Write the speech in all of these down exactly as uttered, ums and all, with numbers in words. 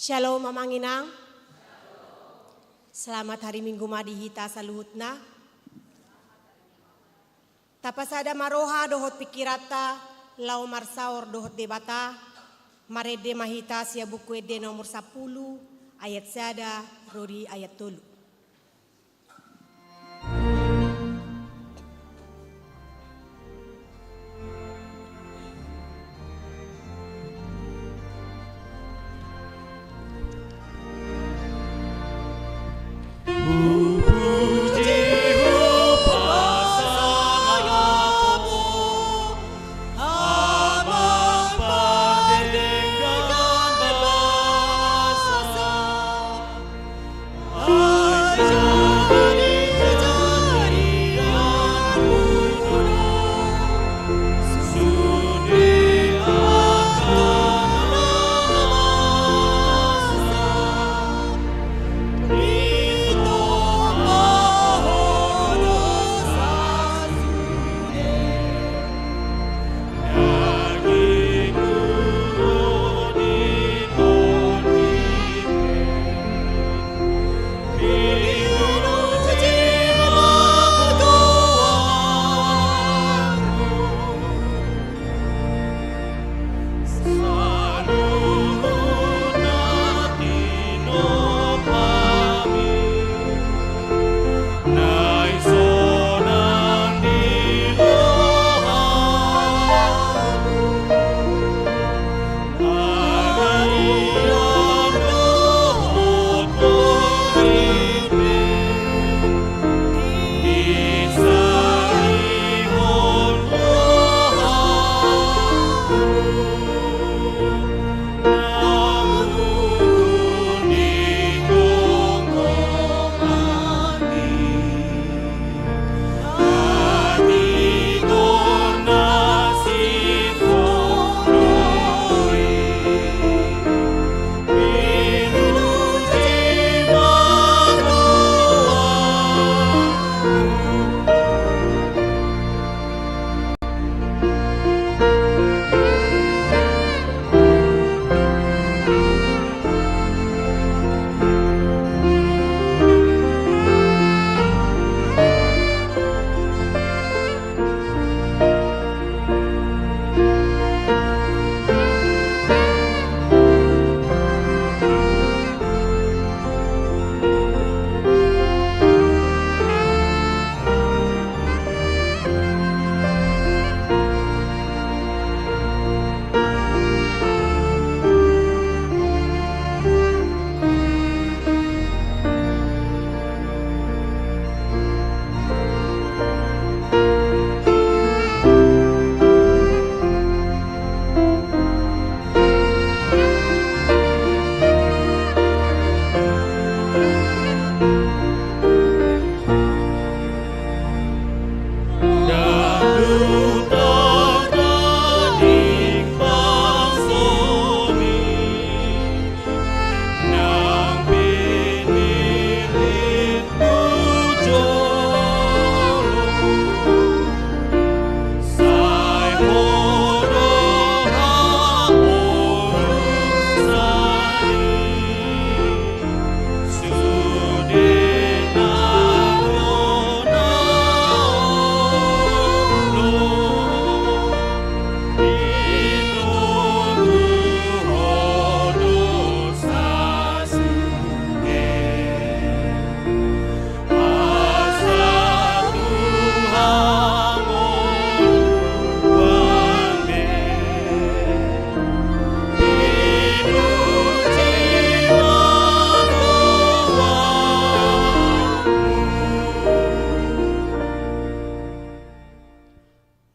Shalom, Amang Inang. Selamat hari Minggu ma di hita saluhutna. Tapasada ma roha dohot pingkiranta laho marsaor dohot Debata. Marende ma hita sian Buku Ende nomor sampulu, ayat sada ro di ayat tolu.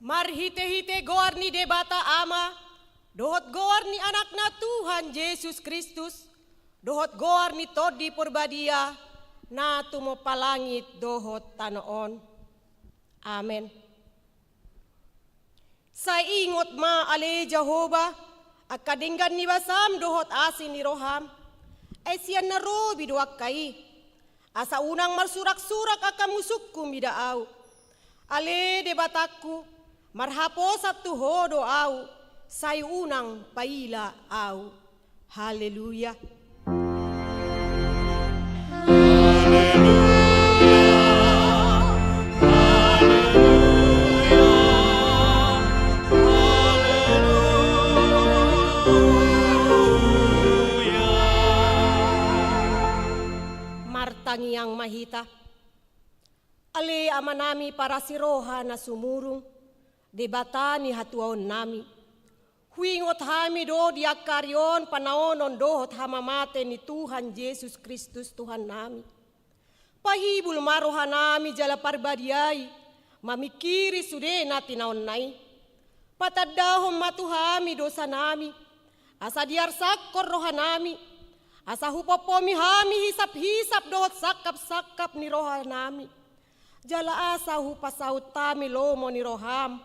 Marhitehite goar ni Debata Ama, dohot goar ni Anakna Tuhan Jesus Kristus, dohot goar ni Tondi Porbadia, na tumompa langit dohot tano on. Amen. Sai ingot ma ale Jahowa, angka denggan ni basam dohot asi ni roham, ai sian na robi do angka i. Asa unang marsuraksurak angka musungku mida ahu. Ale Debatangku, marhaposan tu Ho do ahu, sai unang paila ahu. Haleluya. ma hita. Ale Amanami parasi roha na sumurung, Debata ni hatuaonnami. Huingot hami do di angka ari on panaonon dohot hamamate ni Tuhan Jesus Kristus Tuhannami. Pahibul ma rohanami jala parbadiai mamingkiri sude na tinaonna i. Patandahon ma tu hami dosanami, asa diarsakkon rohanami, asa hupompomi hami hisap-hisap dohot sangkap-sangkap ni rohanami. Jala asa hupasaut hami lomo ni roham,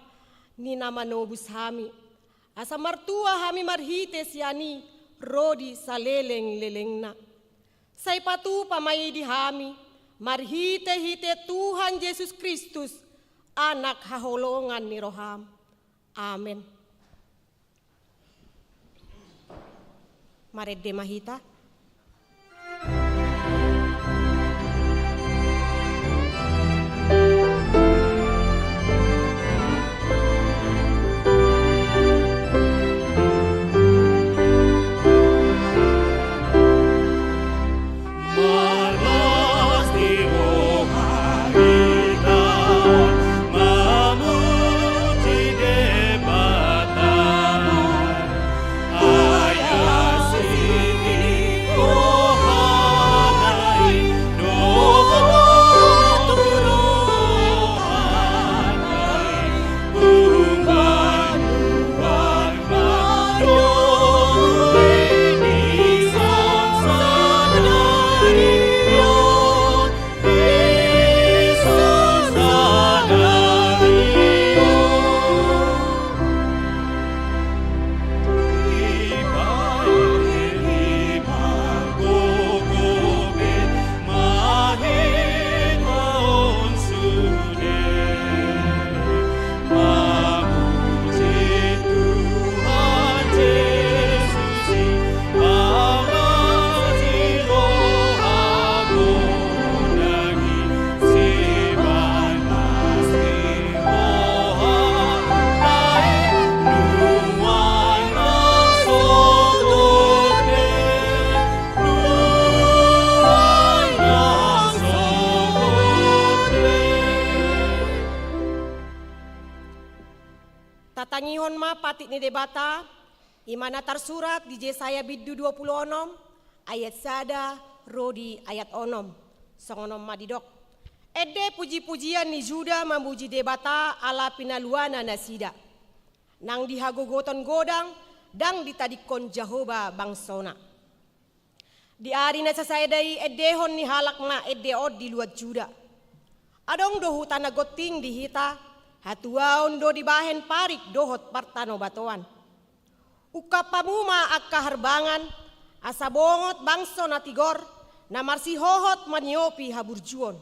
ni na manobus hami. Asa martua hami marhite sian i ro di saleleng-lelengna. Sai patupa ma i di hami, marhite-hite Tuhan Jesus Kristus, Anak haholongan ni roham. Amen. Marende ma hita. Tatangihon ma patik ni Debata, i ma na tarsurat di Jesaya bindu dua pulu onom, ayat sada ro di ayat onom. Songon on ma didok. Ende puji-pujian ni Juda mamuji Debata ala pinaluana nasida. Nang di hagogoton godang, ndang ditadingkon Jahowa bangsona. Di ari na sasada i endehon ni halak ma ende on di luat Juda. Adong do huta na gonting di hita, hatuaon do dibahen parik dohot partanobatoan. Ungkap hamu ma angka harbangan, asa bongot bangso na tigor, na marsihohot maniopi haburjuon.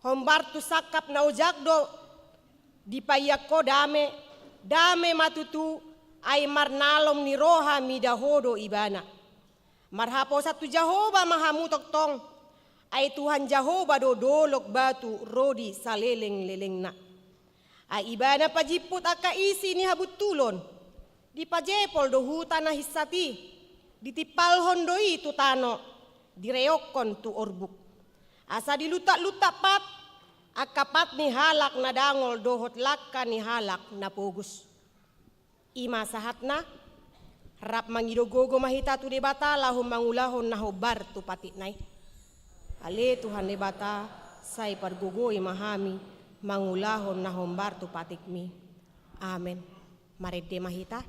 Hombar tu sangkap na ojak do dipaiak ho dame, dame ma tutu, ai marnalom ni roha mida ho do ibana. Marhaposan tu Jahowa ma hamu tongtong, ai Tuhan Jahowa do dolok batu ro di saleleng-lelengna. Ai ibana pajimput angka isi ni habuntulon, dipajepol do huta na hinsat i, ditimpalhon do i tu tano, direongkon tu orbuk. Asa diluntak-luntak pat, angka pat ni halak na dangol dohot langka ni halak na pogos. I ma sahatna, rap mangido gogo ma hita tu Debata laho mangulahon na hombar tu patikna i. Ale Tuhan Debata, sai pargogoi ma hami mangulahon na hombar tu patikmi. Amen. Marende ma hita.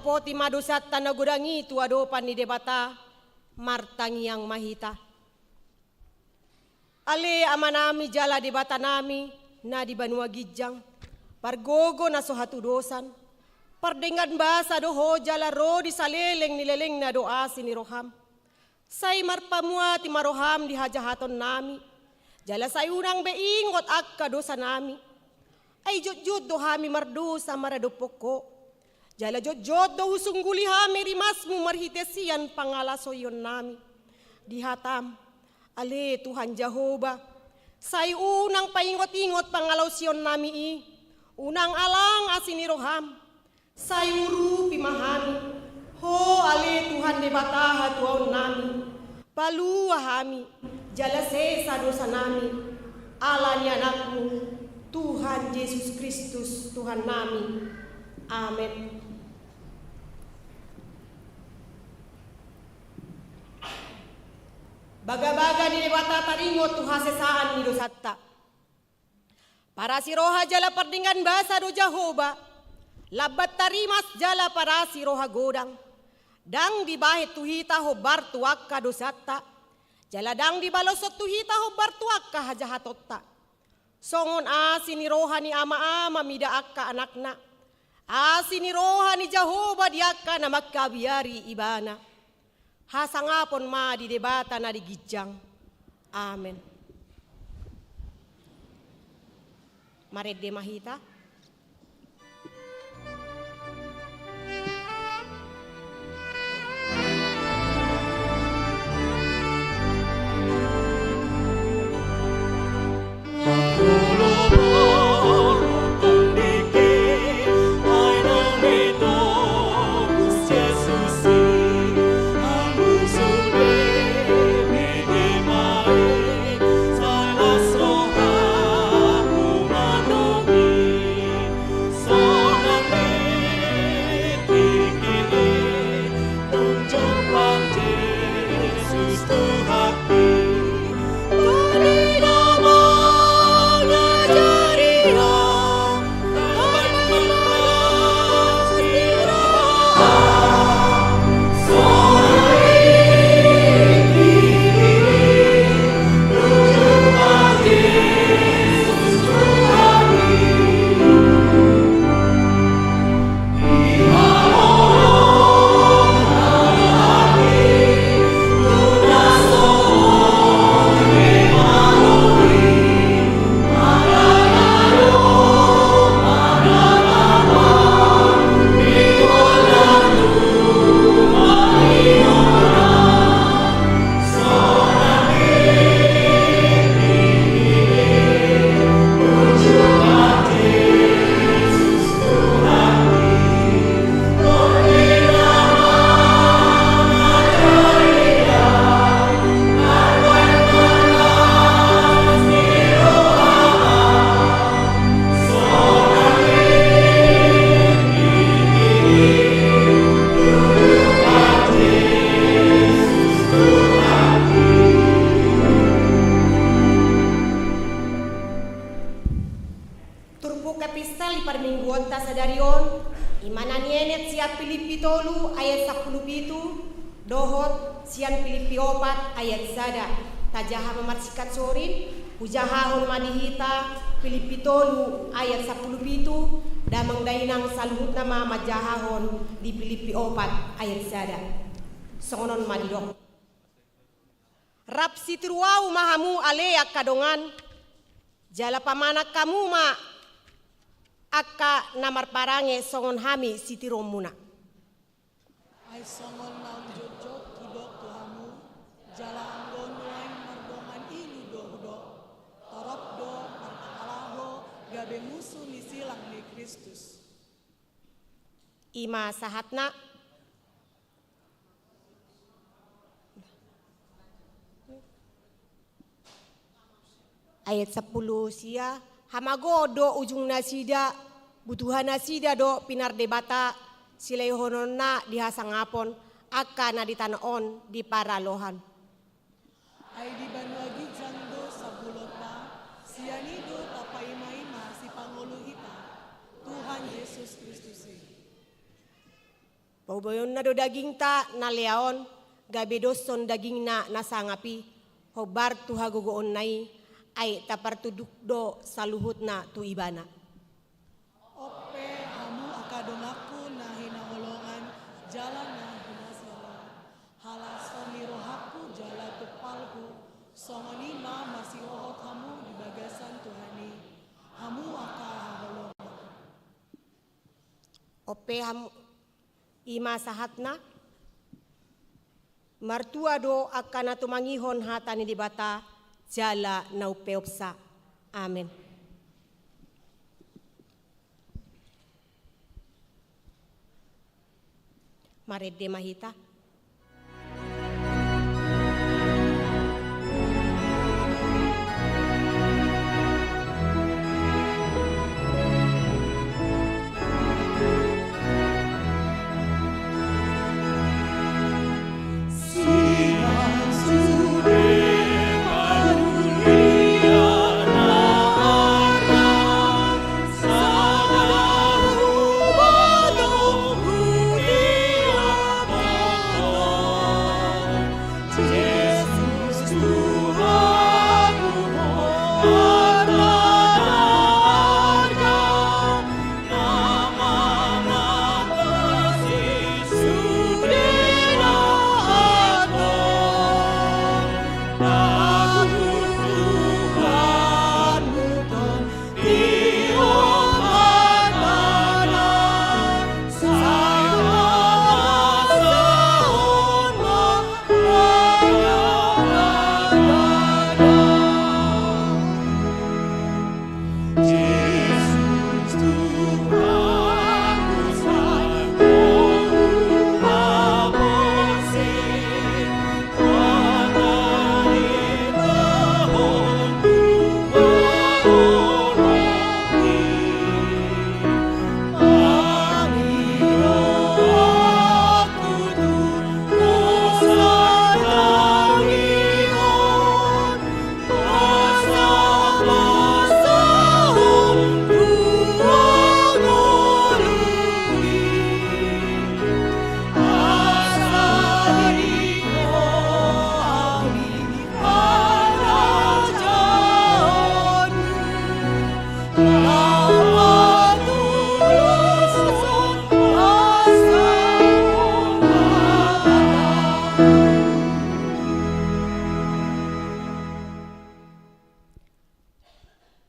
Poti ma dosanta na godang i tu adopan ni Debata. Martangiang ma hita. Ale Amanami jala Debatanami na di banua ginjang, pargogo na so hatudosan, pardenggan basa do Ho jala ro di saleleng ni lelengna do asi ni roham. Sai marpamuati ma roham di hajahatonnami, jala sai unang be ingot angka dosanami. Ai jotjot do hami mardosa maradophon Ho, jala jotjot do husungguli hami rimasmu marhite sian pangalaosionami di hatam. Ale Tuhan Jahowa, sai unang paingot-ingot pangalaosionnami i, unang alang asi ni roham. Sai urupi ma hami, Ho ale Tuhan Debata hatuaonnami, palua hami, jala sesa dosanami, ala ni Anakmu, Tuhan Jesus Kristus, Tuhannami. Amen. Bagabaga ni Debata taringot tu hasesaan ni dosanta. Parasi roha jala pardenggan basa do Jahowa, lambat tarimas jala parasi roha godang. Ndang dibahen tu hita hombar tu angka dosanta, jala ndang dibaloshon tu hita hombar tu angka hajahatonta. Songon asi ni roha ni ama-ama mida angka anakna, asi ni roha ni Jahowa di angka na mangkabiari Ibana. Hasangapon ma di Debata na di ginjang. Amen. Marende ma hita. Turpuk epistel di parmingguonta sadari on, i ma na nienet sian Pilippi tolu ayat sampulu pitu, dohot sian Pilippi opat ayat sada. Tajaha ma marsingkat sorin, hujahahon ma di hita Pilippi tolu ayat sampulu pitu, damang dainang saluhutna ma manjahahon di Pilippi opat ayat sada. Songon on ma didok. Rap sitiru ahu ma hamu ale angka dongan, jala pamanang hamu ma angka na marparange songon hami sitiruonmuna. Ai songon naung jotjot hudok tu hamu, jala anggo nuaeng mardongan ilu do hudok, torop do marpangalaho gabe musu ni silang ni Kristus. I ma sahatna. Ayat sampulu sia, hamagoan do ujung nasida, butuha nasida do pinar Debata, silehononna di hasangapon, angka na di tano on di paralohan. Ai di banua ginjang do sabulonna, sian i do tapaima-ima sipangolu hita, Tuhan Jesus Kristus i. Boionna do dagingta na lea on, gabe doshon dagingna na sangap i, hombar tu hagogoonna i, ai tapartunduk do saluhutna tu Ibana. Onpe hamu angka donganku na hinaholongan jala na hinasolongan, halas songon i rohangku jala tumpalhu, songon i ma marsihohot hamu di bagasan Tuhan i, hamu angka haholongan. Onpe hamu, i ma sahatna. Martua do angka na tumangihon hata ni Debata jala na umpeopsa. Amen. Marende ma hita.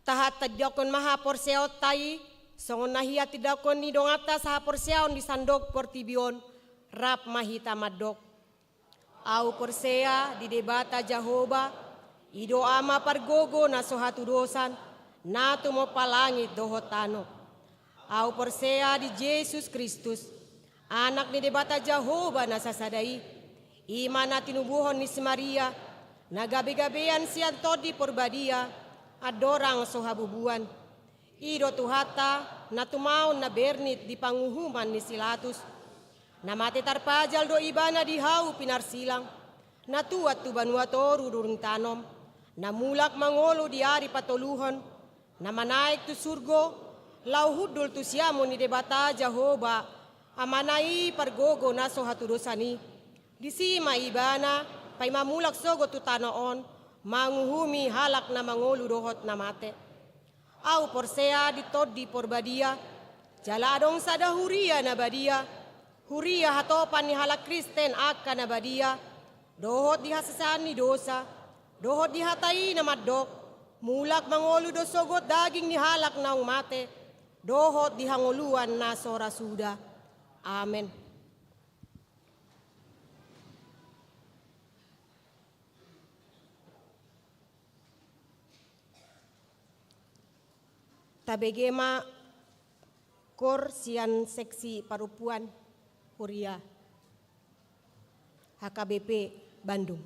Tahatindanghon ma haporseaonta i, songon na hia tindanghon ni donganta sahaporseaon di sandok portibi on, rap ma hita mandok. Ahu porsea di Debata Jahowa, i do Ama pargogo na so hatudosan, na tumompa langit dohot tano. Ahu porsea di Jesus Kristus, Anak ni Debata Jahowa na sasada i, i ma na tinubuhon ni si Maria, na gabegabean sian Tondi Porbadia, andorang so habubuan. I do Tuhanta, na tumaon na bernit di panguhuman ni si Latus, na mate tarpajal do Ibana di hau pinarsilang, na tuat tu banua toru durung tanom, na mulak mangolu di ari patoluhon, na manaek tu surgo, laho hundul tu siamun ni Debata Jahowa, Amana i pargogo na so hatudosan i. Disi ma Ibana, paima mulak sogot tu tano on, manguhumi halak na mangolu dohot na mate. Ahu porsea di Tondi Porbadia, jala adong sada huria na badia, huria hatopan ni halak Kristen angka na badia, dohot di hasesaan ni dosa, dohot di hata i na mandok, mulak mangolu do sogot daging ni halak naung mate, dohot di hangoluan na so ra suda. Amen. Tabege ma koor sian seksi parompuan huria H K B P Bandung.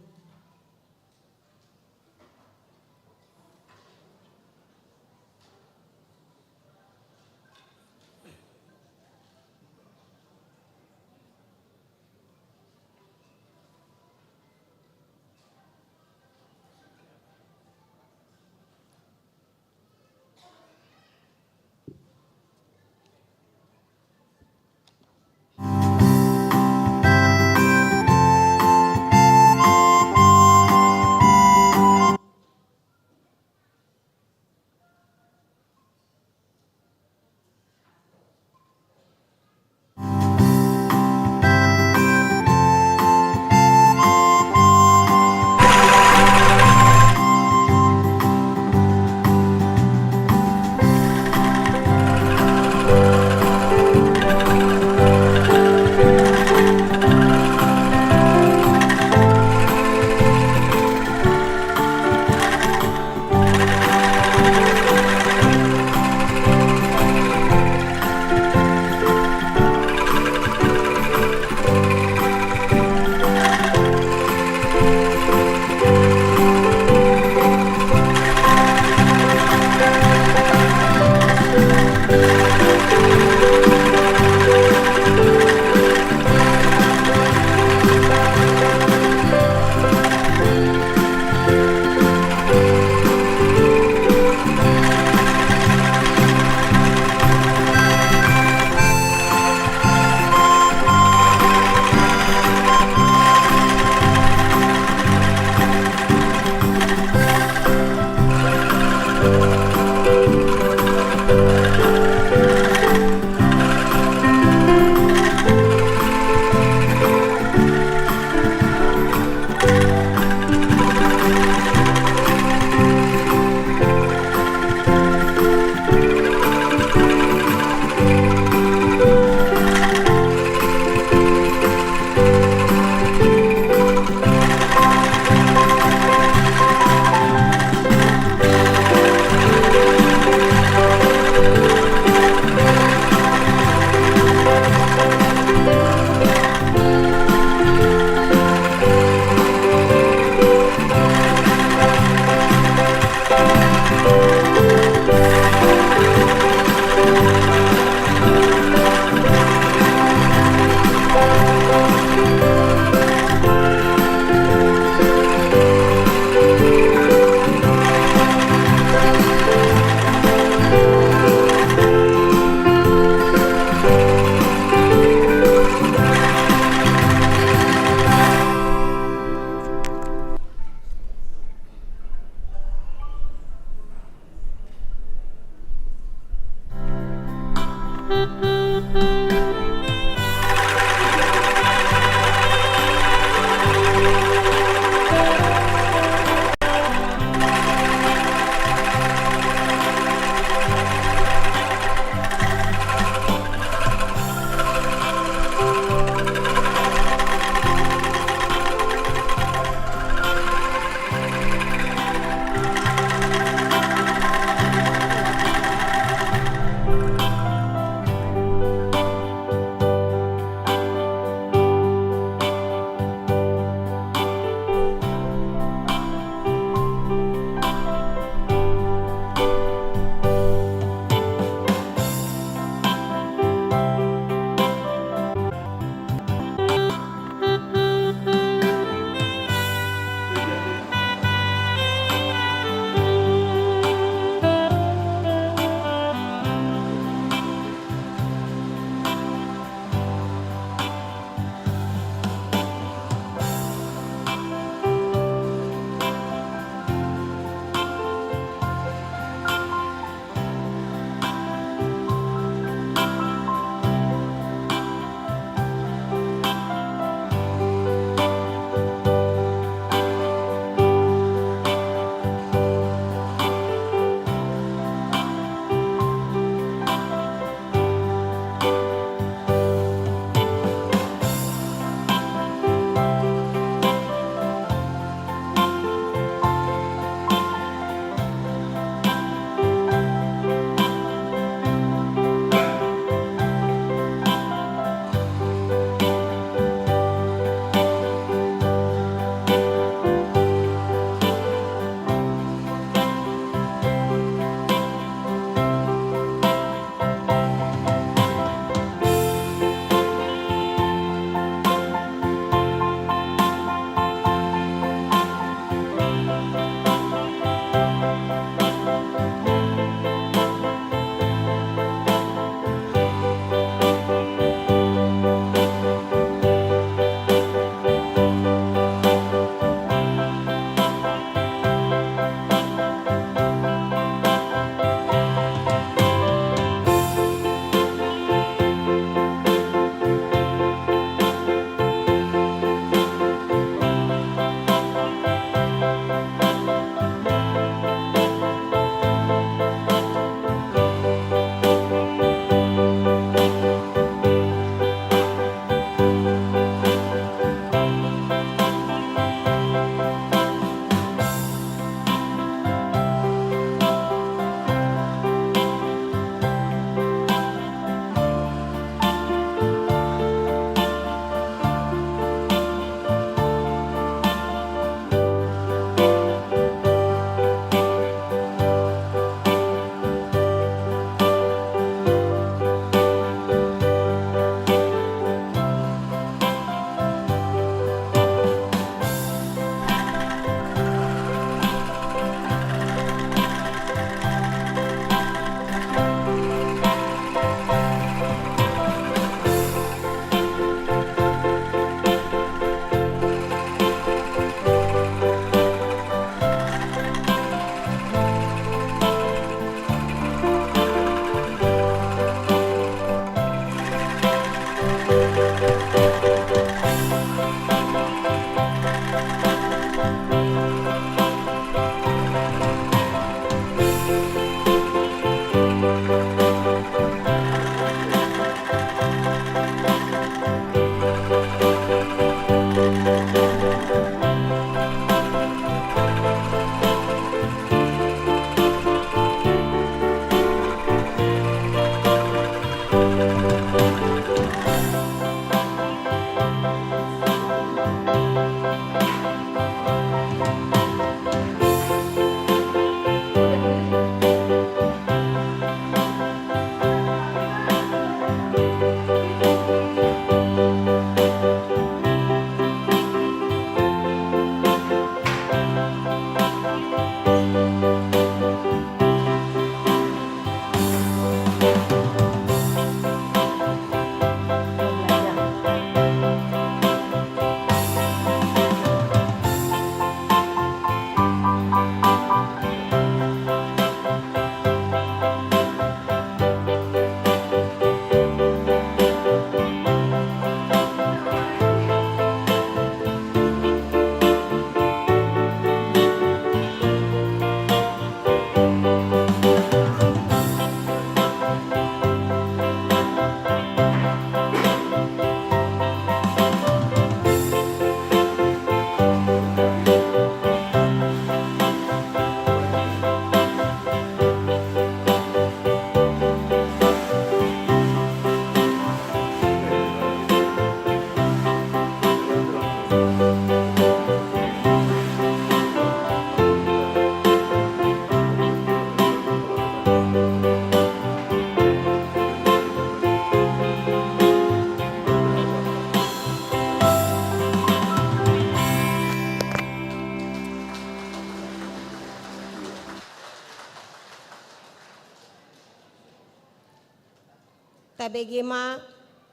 Tabege ma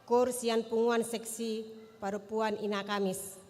kor sian punguan seksi parompuan Ina Kamis.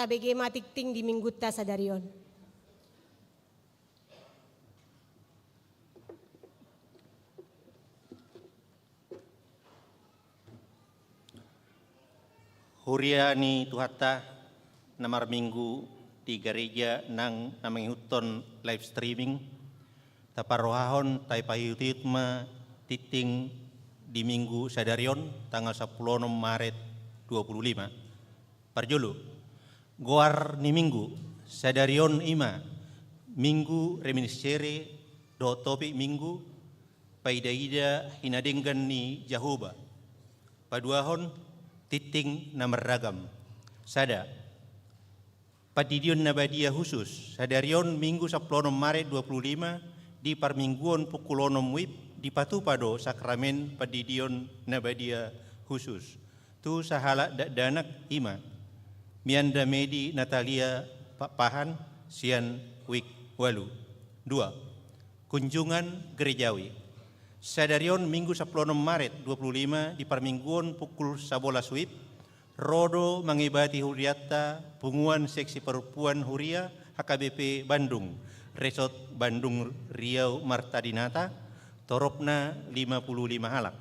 Tabege ma tingting di minggunta sadari on. Huria ni Tuhanta na marminggu di gareja nang na mangihuthon live streaming, taparrohahon tapaihutihut ma tingting di minggu sadari on, tanggal sampulu onom Maret dua pulu lima. Parjolo, goar ni minggu sadari on i ma Minggu Reminiscere dohot topik minggu, Paidaida hinadenggan ni Jahowa. Paduahon, tingting na marragam. Sada, Pandidion na badia husus. Sadari on Minggu sampulu onom Maret dua pulu lima, di parmingguon pukul onom wib, dipatupa do sakramen pandidion na badia husus tu sahalak dakdanak, i ma Mianda Medi Natalia Pakpahan sian wik ualu. Dua, kunjungan gerejawi. Sadari on Minggu sampulu onom Maret dua pulu lima, di parmingguon pukul sabolas wib, ro do mangibati hurianta punguan seksi parompuan huria H K B P Bandung, Resort Bandung Riau Marta Dinata, toropna lima pulu lima halak.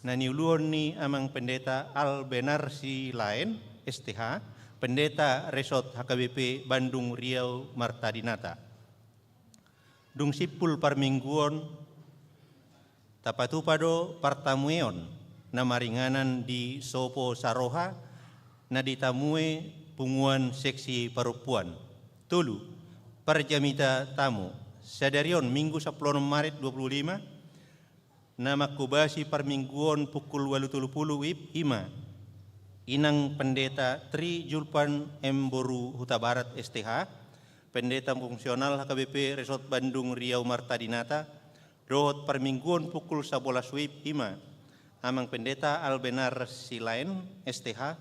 Na niuluhon ni Amang Pendeta Albenar Silaen, S T H, Pendeta Resort H K B P Bandung Riau Marta Dinata. Dung simpul parmingguon, tapatupa do partamueon na maringanan di Sopo Saroha, na ditamue punguan seksi parompuan. Tolu, parjamita tamu. Sadari on Minggu sampulu onom Maret dua pulu lima, na manghobasi parmingguon pukul ualu tolu pulu wib, i ma Inang Pendeta Tri Julpan M Boru Hutabarat, S T H, Pendeta Fungsional H K B P Resort Bandung Riau Marta Dinata, dohot parmingguon pukul sabolas wib, i ma Amang Pendeta Albenar Silaen, S T H,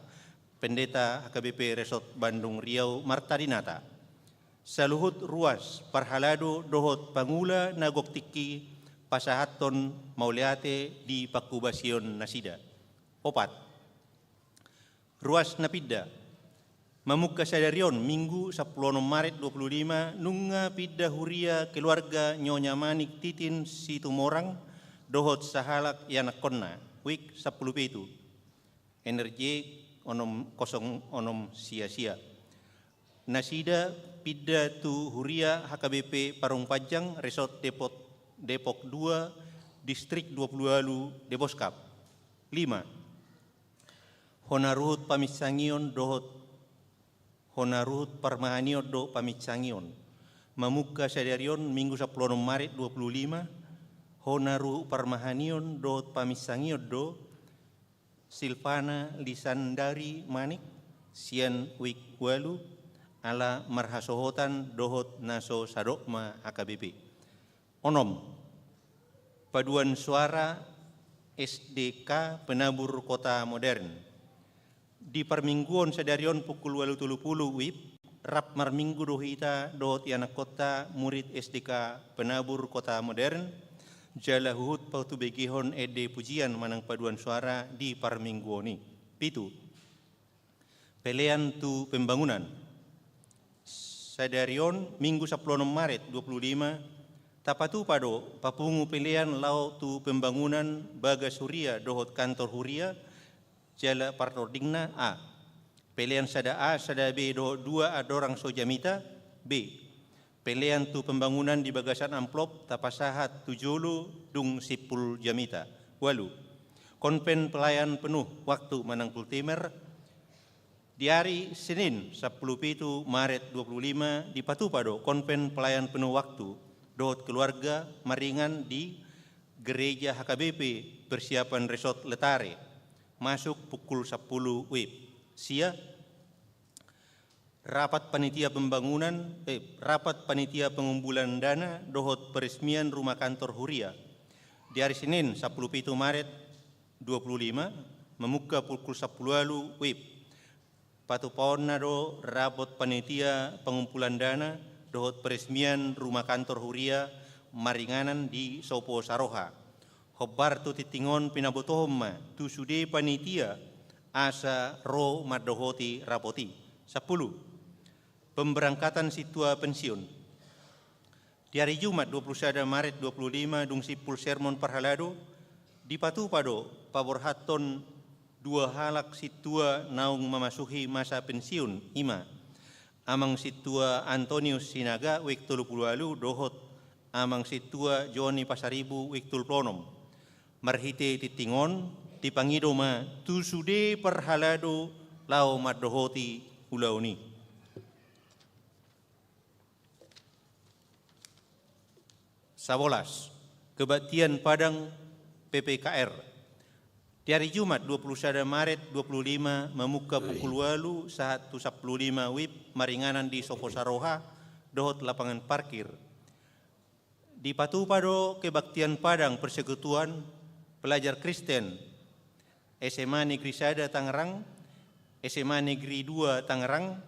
Pendeta H K B P Resort Bandung Riau Marta Dinata. Saluhut ruas parhalado dohot pangula na gok tingki pasahathon mauliate di panghobasion nasida. Opat, ruas na pinda. Mamungka sadari on Minggu sampulu onom Maret dua pulu lima, nunga pinda huria keluarga Nyonya Manik Titin Situmorang dohot sahalak ianakkonna, wik sampulu pitu, N R J onom kosong onom sia sia. Nasida pinda tu huria H K B P Parung Panjang, Resort Depok, Depok dua, Distrik dua pulu ualu, Deboskap. Lima, hona ruhut paminsangion dohot, hona ruhut parmahanion dohot paminsangion. Mamungka sadari on Minggu sampulu onom Maret dua pulu lima, hona ruhut parmahanion dohot paminsangion do Silvana Lisandari Manik sian wik ualu, ala marhasohotan dohot na so sadok ma H K B P. Onom, paduan suara S D K Penabur Kota Modern. Di parmingguon sadari on pukul ualu tolu pulu wib, rap marminggu do hita dohot ianakkonta murid S D K Penabur Kota Modern, jala huhut patubegehon ende pujian manang paduan suara di parmingguon i. Pitu, pelean tu pembangunan. Sadari on Minggu sampulu onom Maret dua pulu lima, tapatupa do papungu pelean laho tu pembangunan bagas huria dohot kantor huria, jala partordingna: A, pelean sada A, sada B dohot dua andorang so jamita. B, pelean tu pembangunan di bagasan amplop tapasahat tu jolo dung simpul jamita. Ualu, konven pelayan penuh waktu manang full timer. Di ari Senin sampulu pitu Maret dua pulu lima, dipatupa do konven pelayan penuh waktu dohot keluarga maringan di Gereja H K B P Persiapan Resort Letare, masuk pukul sampulu wib. Sia, rapat panitia pembangunan, eh, rapat panitia pengumpulan dana dohot peresmian rumah kantor huria. Di ari Senin sampulu pitu Maret dua pulu lima, mamungka pukul sampulu ualu wib. Patupaonna do rapat panitia pengumpulan dana dohot peresmian rumah kantor huria maringanan di Sopo Saroha. Hombar tu tingting on pinabotohon ma tu sude panitia asa ro mandohoti rapot i. Sampulu, Pemberangkatan sintua pensiun. Di ari Jumat dua puluh sada Maret dua puluh lima dung simpul sermon parhalado, dipatupa do paborhathon dua halak sintua naung mamasuhi masa pensiun, i ma Amang Sintua Antonius Sinaga, wijk tolu pulu ualu, dohot Amang Sintua Joni Pasaribu, wijk tolu pulu onom. Marhite tingting on, dipangido ma tu sude parhalado laho mandohoti ulaon i. Sabolas, kebaktian Padang P P K R. Di ari Jumat dua puluh sada Maret dua puluh lima, mamungka pukul ualu sahat tu sampulu lima wib, maringanan di Sopo Saroha dohot lapangan parkir. Dipatupa do kebaktian Padang persekutuan pelajar Kristen S M A Negeri Sada Tangerang, S M A Negeri Dua Tangerang,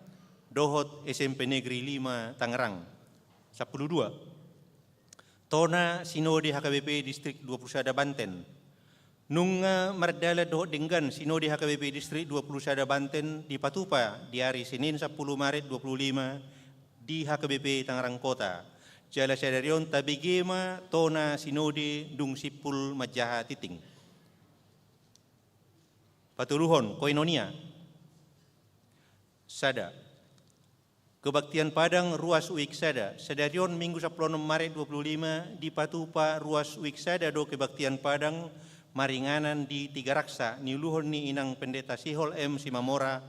dohot S M P Negeri Lima Tangerang. Sampulu dua. Tona Sinode H K B P Distrik dua puluh sada Banten. Nunga mardalan dohot denggan Sinode H K B P Distrik dua puluh sada Banten dipatupa di ari Senin sampulu Maret dua puluh lima di H K B P Tangerang Kota. Jala sadari on tabege ma tona Sinode dung simpul manjaha tingting. Patoluhon, koinonia. Sada. Kebaktian Padang ruas wijk sada. Sadari on Minggu sampulu onom Maret dua puluh lima dipatupa ruas wijk sada do kebaktian Padang maringanan di Tigaraksa, niuluhon ni Inang Pendeta Sihol M Simamora,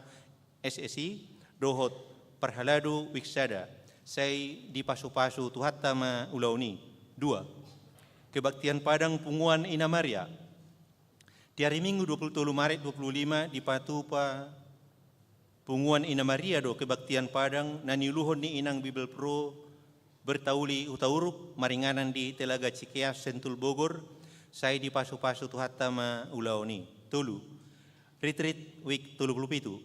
S S I, dohot parhalado wijk sada. Sai dipasupasu Tuhanta ma ulaon i. Dua. Kebaktian Padang punguan Ina Maria. Di ari Minggu dua puluh tolu Maret dua puluh lima dipatupa punguan Ina Maria do kebaktian Padang na niuluhon ni Inang Bibelvrouw Bertauli Hutauruk, maringanan di Telaga Cikeas, Sentul, Bogor. Sai dipasupasu Tuhanta ma ulaon i. Tolu. Retreat wijk tolu pulu pitu.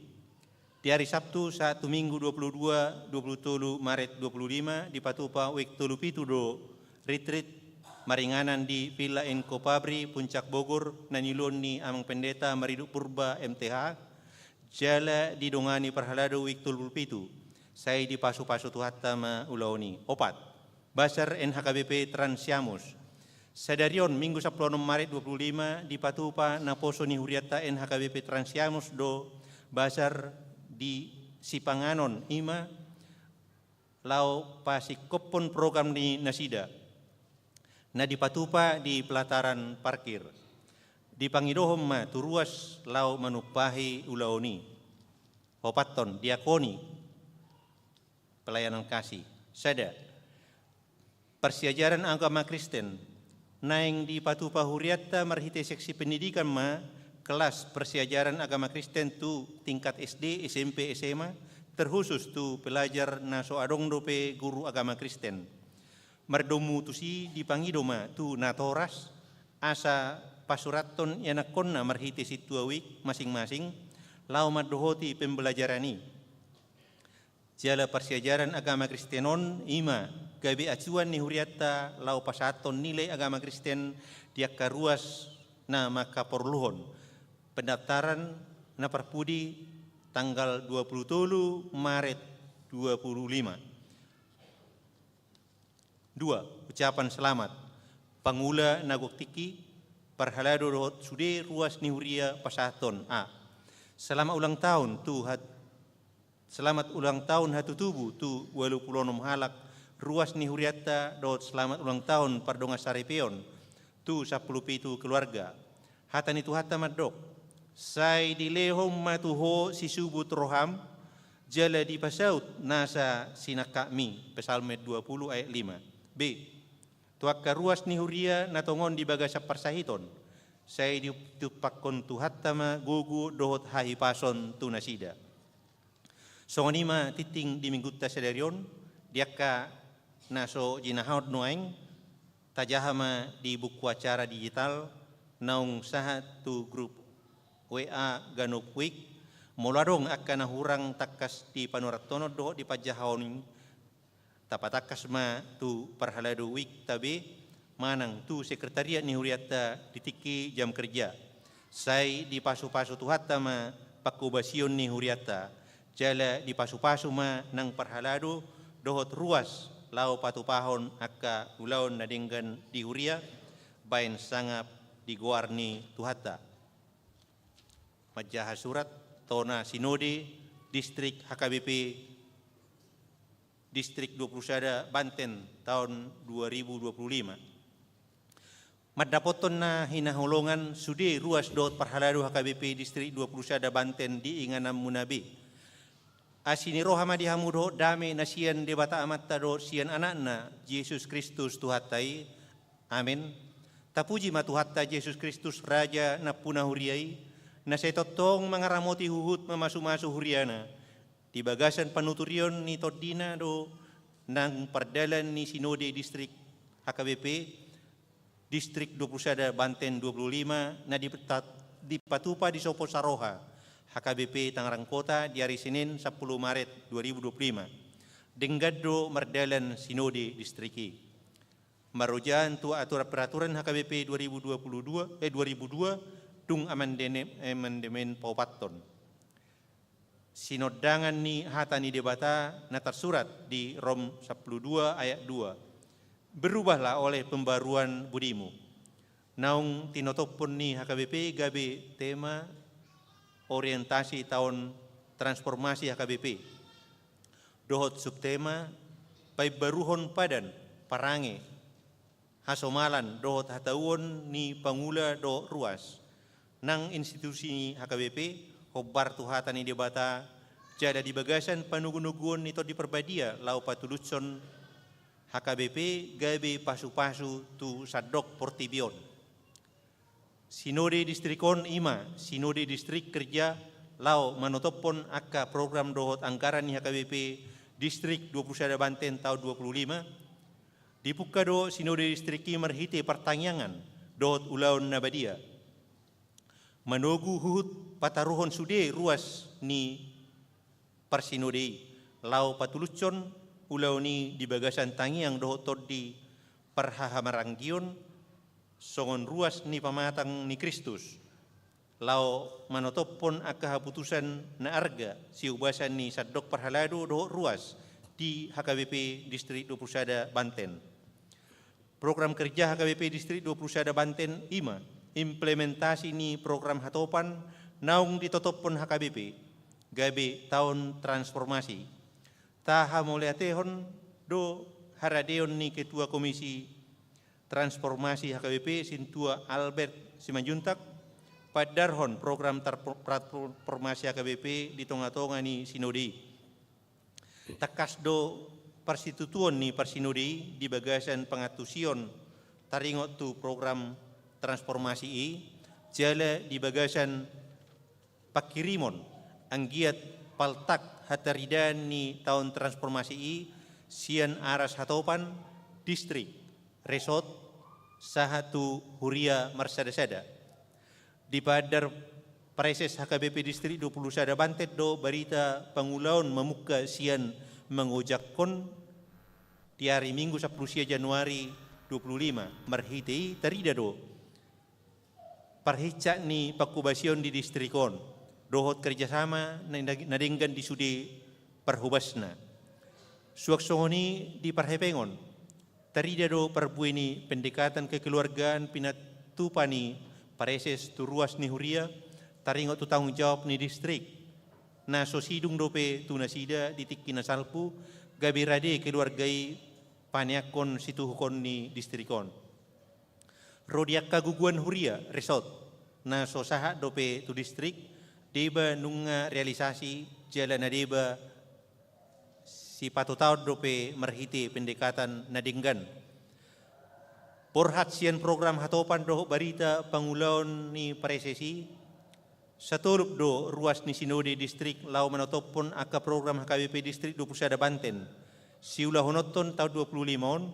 Di ari Sabtu sahat tu Minggu dua puluh dua, dua puluh tolu Maret dua puluh lima dipatupa wijk tolu pitu do retreat maringanan di Villa Enko Pabri, Puncak Bogor, na niuluhon ni Amang Pendeta Mariduk Purba, M T H, jala didongani parhalado wijk tolu pulu pitu. Sai dipasupasu Tuhanta ma ulaon i. Opat. Basar N H K B P Trans Siamus. Sadari on Minggu sampulu onom Maret dua puluh lima dipatupa naposo ni hurianta N H K B P Trans Siamus do basar di Sipanganon, i ma laho pasingkophon program ni nasida na dipatupa di pelataran parkir. Dipangidohon ma tu ruas laho manumpahi ulaon i. Opathon, diakoni. Pelayanan kasih. Sada. Parsiajaran agama Kristen. Naeng dipatupa hurianta marhite seksi pendidikan ma kelas parsiajaran agama Kristen tu tingkat S D, S M P, S M A, terkhusus tu pelajar na so adong dope guru agama Kristen. Mardomu tusi dipangido ma tu natoras asa pasurathon ianakhonna marhite sintua wijk masing-masing laho mandohoti pembelajaran i. Jala parsiajaran agama Kristen on i ma gabe acuan ni hurianta laho pasahathon nilai agama Kristen di angka ruas na mangkaporluhon. Pendaftaran na parpudi tanggal dua puluh tolu Maret dua puluh lima. Dua, ucapan selamat. Pangula na gok tingki, parhalado dohot sude ruas ni huria pasahathon. A. Selamat ulang tahun tu hat-, selamat ulang tahun hatutubu tu ualu pulu onom halak ruas ni hurianta dohot selamat ulang tahun pardongansaripeon tu sampulu pitu keluarga. Hata ni Tuhanta mandok, sai dilehon ma tu ho sisubut roham, jala dipasaut nasa sinangkapmi, Psalmen dua puluh ayat lima. B. Tu angka ruas ni huria na tongon di bagasan parsahiton, sai ditumpakhon Tuhanta ma gogo dohot hahipason tu nasida. Songon i ma tingting di minggunta sadari on, di angka na so jinahahon nuaeng, tajaha ma di buku acara digital, naung sahat tu grup W A ganup wijk, molo adong angka na hurang tangkas di panurathonon dohot di panjahaon i, tapatangkas ma tu parhalado wijk ta be, manang tu sekretariat ni hurianta di tingki jam kerja. Sai dipasupasu Tuhanta ma pangkobasion ni hurianta. Jala dipasupasu ma nang parhalado dohot ruas laho patupahon angka ulaon na denggan di huria baen sangap di goar ni Tuhanta. Manjaha surat tona sinode distrik H K B P distrik dua puluh sada Banten taon dua ribu dua puluh lima. Mandapothon na hinaholongan sude ruas dohot parhalado H K B P distrik dua puluh sada Banten di ingananmuna be. Asi ni roha ma di hamu dohot dame na sian Debata Amanta dohot sian Anakna Jesus Kristus Tuhanta i. Amen. Tapuji ma Tuhanta Jesus Kristus, Raja nampuna huria i, na sai tongtong mangaramoti huhut mamasumasu huriana. Di bagasan panuturion ni tondina do nang pardalan ni sinode distrik H K B P distrik dua puluh sada Banten dua puluh lima na dipeta-, dipatupa di Sopo Saroha H K B P Tangerang Kota di ari Senin sampulu Maret dua ribu dua puluh lima. Denggan do mardalan sinode distrik i. Marojahan tu aturan peraturan H K B P dua ribu dua puluh dua, eh, dua ribu dua, dung amandene-, amandemen paopathon. Sinondangan ni hata ni Debata na tarsurat di Rom sampulu dua ayat dua. Berubahlah oleh pembaruan budimu. Naung tinotophon ni H K B P gabe tema orientasi taon transformasi H K B P. Dohot subtema, paimbaruhon padan, parange, hasomalan dohot hatauon ni pangula dohot ruas. Nang institusi ni H K B P, hombar tu hata ni Debata, jala di bagasan panogunoguon ni Tondi Parbadia laho patulushon H K B P gabe pasupasu tu sandok portibi on. Sinode distrik on i ma sinode distrik kerja laho manotophon angka program dohot anggaran ni H K B P distrik dua puluh sada Banten taon dua puluh lima. Dipungka do sinode distrik i marhite partangiangan dohot ulaon na badia. Manogu huhut pataruhon sude ruas ni parsinode i, laho patulushon ulaon i di bagasan tangiang dohot tondi parhahamaranggion, songon ruas ni pamatang ni Kristus, laho manotophon angka haputusan na arga siubasan ni sandok parhalado dohot ruas di H K B P Distrik dua puluh sada Banten. Program kerja H K B P Distrik dua puluh sada Banten i ma implementasi ni program hatopan naung ditotophon H K B P gabe taon transformasi. Tahamauliatehon do haradeon ni Ketua Komisi Transformasi H K B P Sintua Albert Simanjuntak, padarhon program tarpo-, transformasi H K B P di tonga-tonga ni sinode i. Tangkas do parsitutuon ni parsinode i di bagasan pangantusion taringot tu program transformasi i, jala di bagasan pangkirimon anggiat paltak hataridaan ni taon transformasi i sian aras hatopan, distrik, resort, sahat tu huria marsada-sada. Dipaandar praeses H K B P Distrik dua puluh sada Banten do barita pangulaon mamungka sian mangojakhon di ari Minggu sampulu sia Januari dua puluh lima. Marhite i tarida do parhinsat ni pangkobasion di distrik on dohot kerjasama na, na denggan di sude parhobasna. Suang songon i di parhepengon, tarida do parbue ni pendekatan kekeluargaan pinatupa ni praeses tu ruas ni huria taringot tu tanggung jawab ni distrik. Na so sidung dope tu nasida di tingki na salpu, gabe rade keluarga i paneakhon situhukon ni distrik on. Ro di angka guguan huria, resort, na so sahat dope tu distrik, deba nunga realisasi jala na deba sipatutaon dope marhite pendekatan na denggan. Borhat sian program hatopan dohot barita pangulaon ni praeses i, satolop do ruas ni sinode distrik laho manotophon angka program H K B P Distrik dua puluh sada Banten siulahononhon taon dua puluh lima on,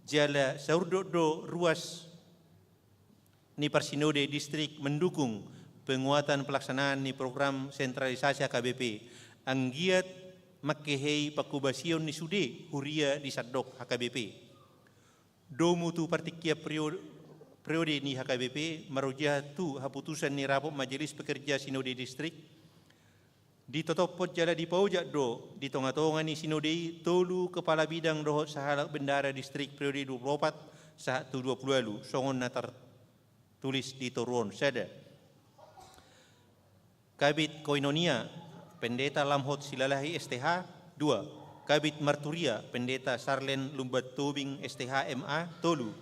jala saurdot do ruas ni parsinode distrik mendukung penguatan pelaksanaan ni program sentralisasi H K B P, anggiat mangkehei pangkobasion ni sude huria di sandok H K B P. Domu tu partingkian perio-, periode ni H K B P, marojahan tu haputusan ni rapot Majelis Pekerja Sinode Distrik, Ditotophon jala dipaojak do di tongatonga ni sinode i tolu kepala bidang dohot sahalak bendahara distrik periode dua puluh opat sahat tu dua puluh ualu, songon na tartulis di toru on. Sada, Kabid Koinonia, Pendeta Lamhot Silalahi, S T H. Dua, Kabid Marturia, Pendeta Sarlen Lumban Tobing, S T H, M A. Tolu,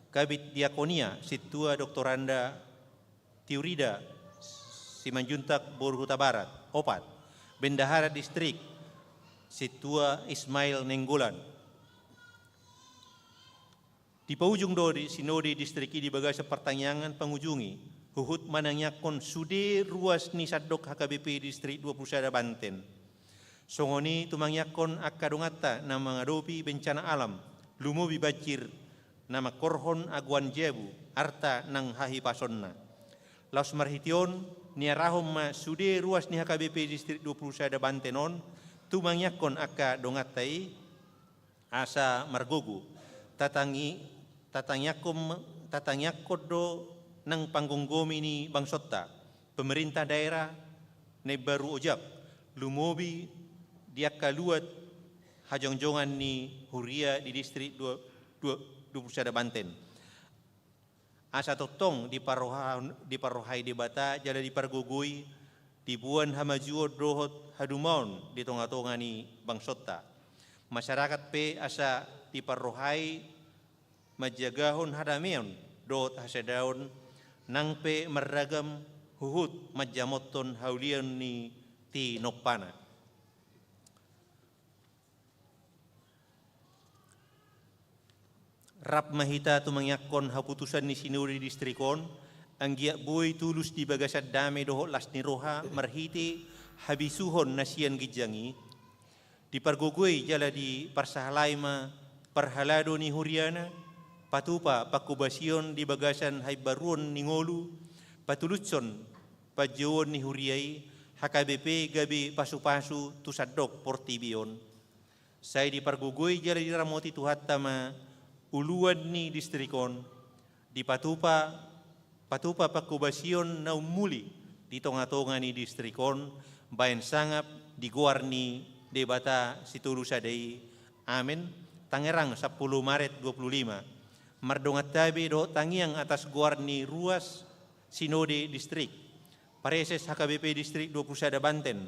Kabid Diakonia, Sintua Doktoranda Tiurida Simanjuntak, boru Hutabarat. Opat, Bendahara Distrik, Sintua Ismail Nainggolan. Dipaujung do di sinode distrik i di bagasan partangiangan pangujungi, huhut manangiangkon sude ruas ni sandok H K B P Distrik dua puluh sada Banten. Songon i tumangiangkon angka donganta na mangadopi bencana alam, lumobi banjir, na mangkorhon agoan jabu, arta nang hahipasonna. Laos marhite on, niarahon ma sude ruas ni H K B P Distrik dua puluh sada Banten on, tumangiangkon angka donganta i, asa margogo. Tatangi-, tatangiangkon, tatangiangkon do nang panggomgomi ni bangsonta, pemerintah daerah na imbaru ojak, lumobi di angka luat hajongjongan ni huria di distrik dua, dua, dua puluh sada Banten. Asa tongtong diparroha-, diparrohai Debata jala dipargogoi, diboan hamajuon dohot hadumaon di tongatonga ni bangsonta. Masyarakat pe asa diparrohai manjagahon hadameon dohot hasadaon, nang pe marragam huhut manjamothon haulion ni tinompana. Rap ma hita tumangiangkon haputusan ni sinode distrik on, anggiat boi tulus di bagasan dame dohot las ni roha marhite habisuhon na sian ginjang i. Dipargogoi jala diparsahalai ma parhalado ni huriana, patupa pangkobasion di bagasan haimbaruon ni ngolu, patulushon panjouon ni huria i, H K B P gabe pasupasu tu sandok portibi on. Sai dipargogoi jala diramoti Tuhanta ma uluan ni distrik on, dipatupa, patupa pangkobasion na ummuli di tongatonga ni distrik on, baen sangap di goar ni Debata Sitolu Sada i. Amen. Tangerang, sampulu Maret dua puluh lima. Mardongan tabe dohot tangiang atas goar ni ruas sinode distrik. Praeses H K B P Distrik dua puluh sada Banten,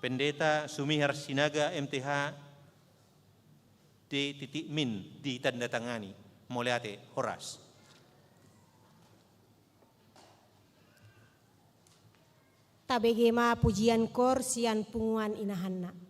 Pendeta Sumihar Sinaga, M T H, D titik min, ditandatangani. Mauliate, horas. Tabege ma pujian koor sian punguan inahanna.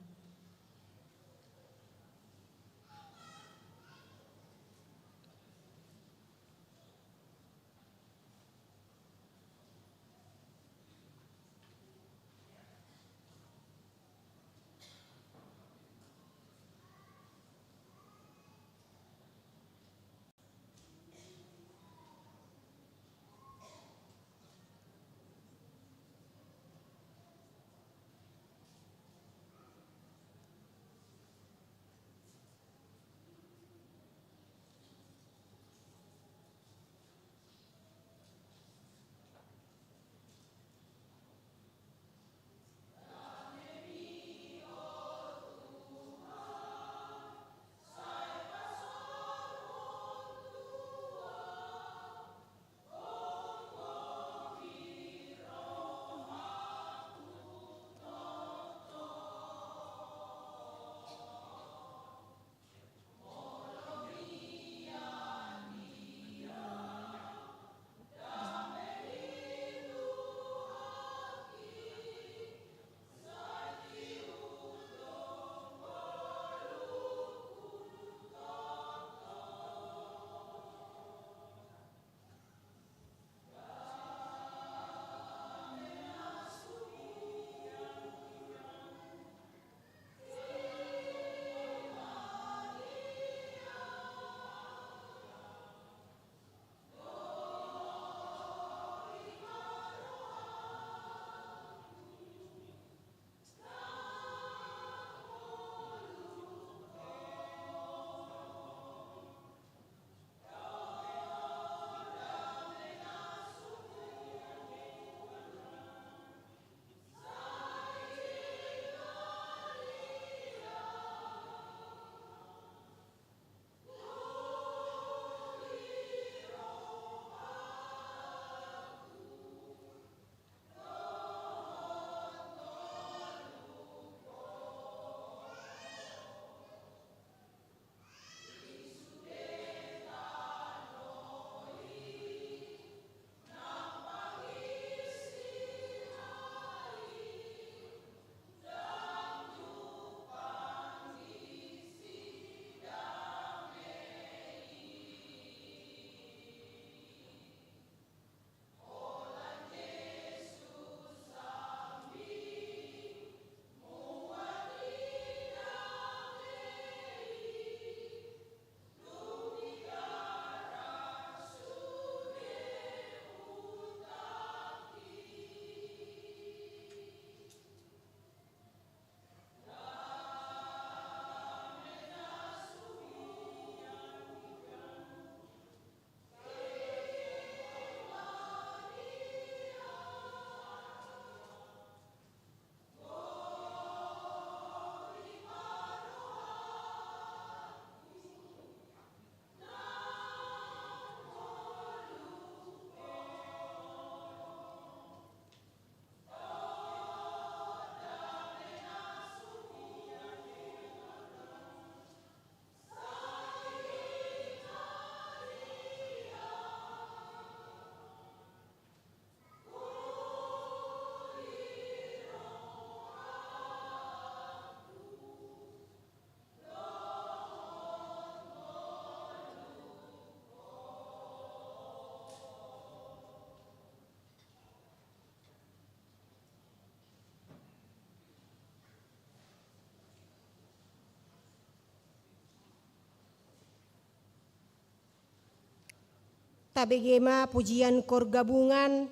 Tabege ma pujian koor gabungan,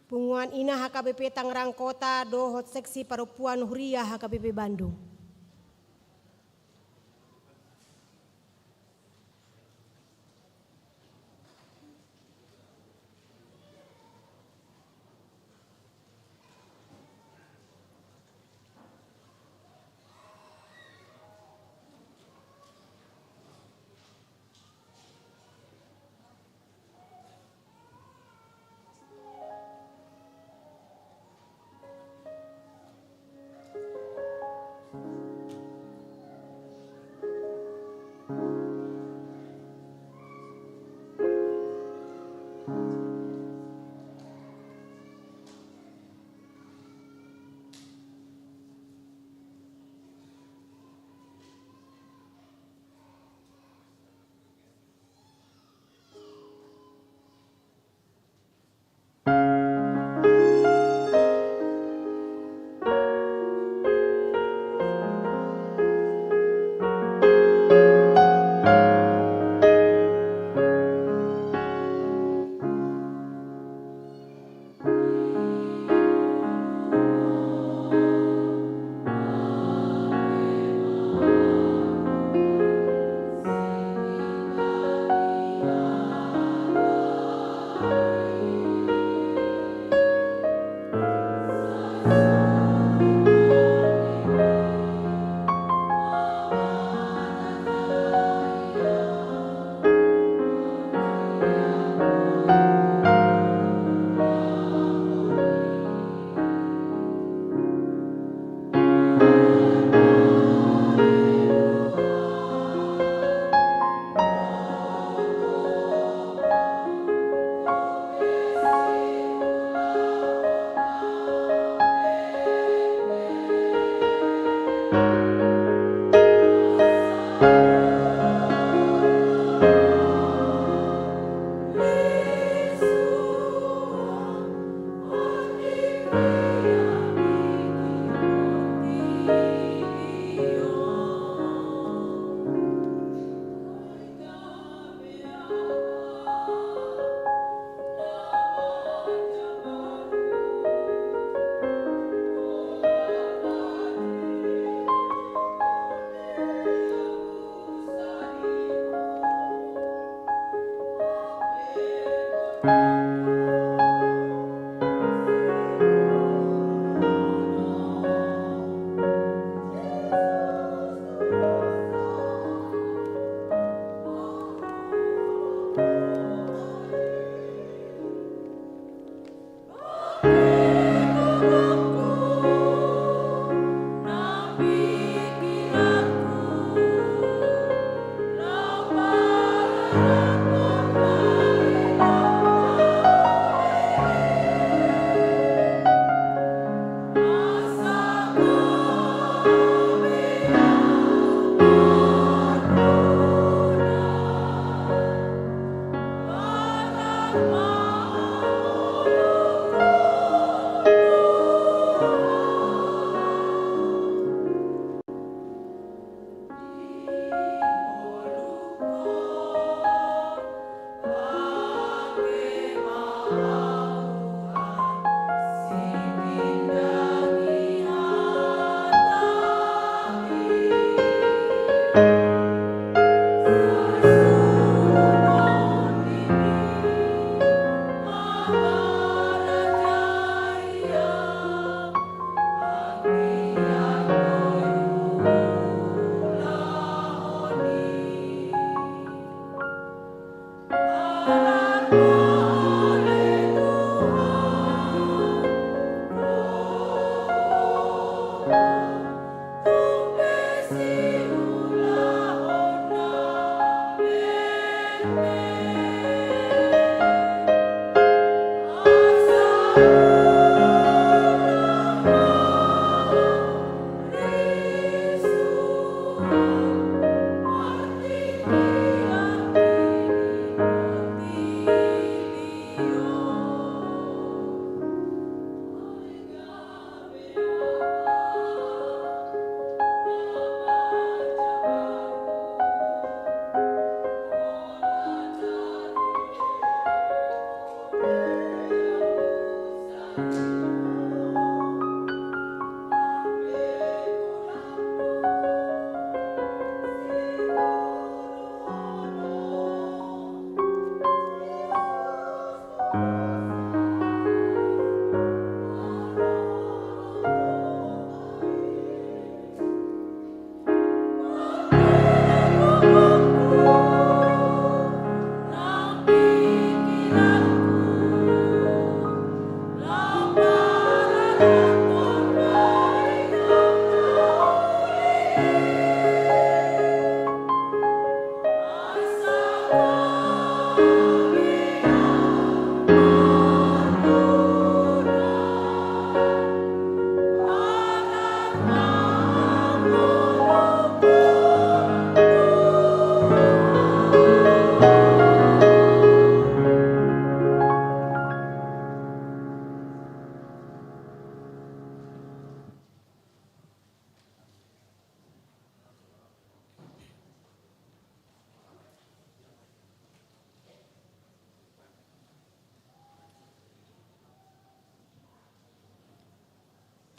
Punguan Ina H K B P Tangerang Kota dohot Seksi Parompuan Huria H K B P Bandung.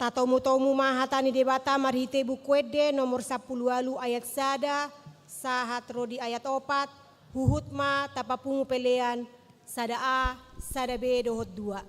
Tatomutomu ma hata ni Debata marhite Buku Ende nomor sampulu ualu ayat sada sahat ro di ayat opat, huhut ma tapapungu pelean sada A, sada B dohot dua.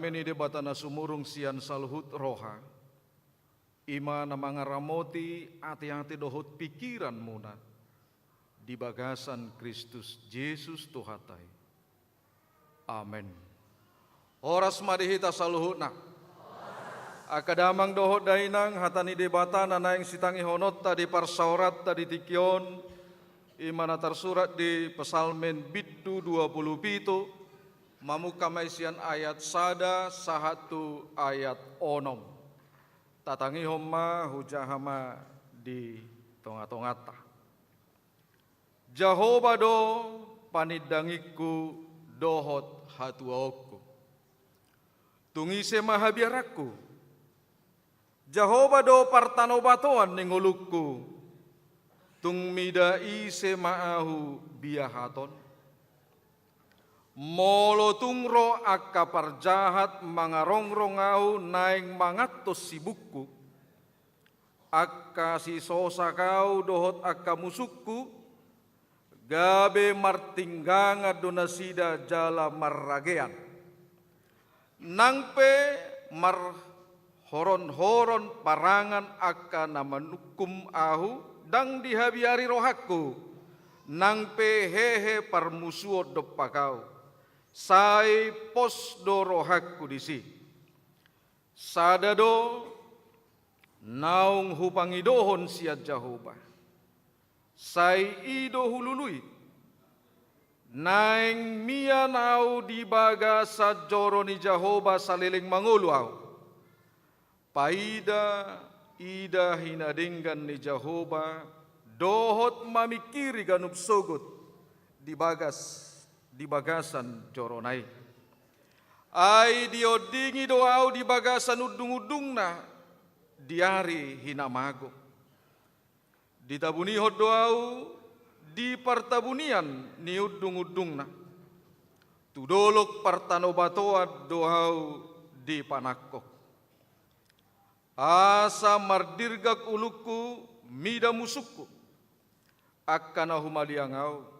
Dame ni Debata na sumurung sian saluhut roha, i ma na mangaramoti ateate dohot pingkiranmuna di bagasan Kristus Jesus Tuhanta i. Amen. Horas ma di hita saluhutna. Angka damang dohot dainang, hata ni Debata na naeng sitangihononta di parsaoranta di tingki on, i ma na tarsurat di Psalmen bindu dua pulu pitu, mamungka ma i sian ayat sada sahat tu ayat onom. Tatangihon ma, hujaha ma di tongatonganta. Jahowa do panindangingku dohot hatuaonku. Tung ise ma habiaranku? Jahowa do partanobatoan ni ngolungku. Tung mida ise ma ahu biahaton? Molo tung ro angka parjahat mangarongrong ahu naeng mangantos sibukku, angka sisosak ahu dohot angka musungku, gabe martinggangan do nasida jala marragean. Nang pe marhoronhoron parangan angka na manungkum ahu, ndang dihabiari rohangku, nang pe hehe parmusuon dompak ahu, sai pos do rohangku disi. Sada do naung hupangidohon sian Jahowa, sai i do hulului. Naeng mian ahu di bagasan joro ni Jahowa saleleng mangolu ahu. Paida, ida hinadenggan ni Jahowa, dohot mamingkiri ganup sogot di bagas, di bagasan jorona i. Ai diondingi do ahu di bagasan undungundungna di ari hinamago. Ditabunihon do ahu di partabunian ni undungundungna. Tu dolok partanobatoan do ahu dipanangkok. Asa mardirgak ulungku mida musungku, angka na humaliang ahu.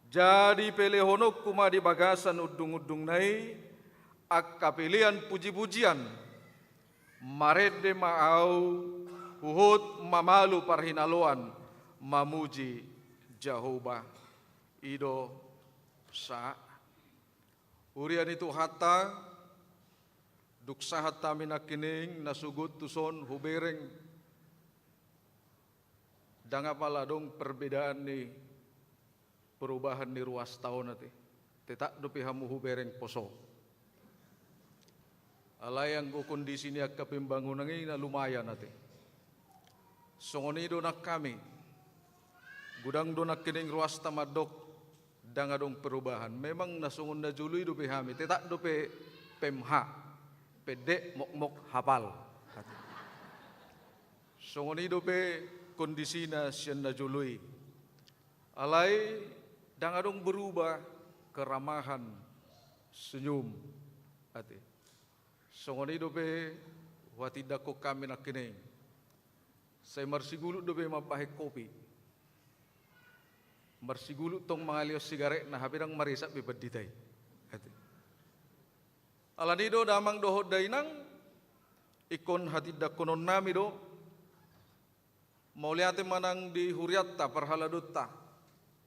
Jadi pelehononku ma di bagasan undungundungna i angka pelean pujipujian. Marende ma ahu huhut mamalu parhinaloan mamuji Jahowa. I do sa. Huria ni Tuhanta, dung sahat hami nangkining nasogot tuson hubereng, ndang apala adong perbedaan ni perubahan ni ruasta on ate. Tetap dope hamu hubereng poso. Alai anggo kondisi ni angka pembangunan i na lumayan ate. Songon i do nang hami. Godang do nangkining ruasta mandok ndang adong perubahan. Memang na songon na jolo i dope hami. Tetap dope P M H. Pendek, mokmok, hafal. Songon i dope kondisina sian na jolo i. Alai ndang adong berubah keramahan, senyum ate. Songon i dope huhatindangkon hami nangkining. Sai marsigulut dope mambahen kopi. Marsigulut tong mangalehon sigaretna, hape ndang maresap be pandita i. Ate. Alani do damang dohot dainang, ingkon hatindangkononnami do. Mauliate ma nang di hurianta, parhaladonta,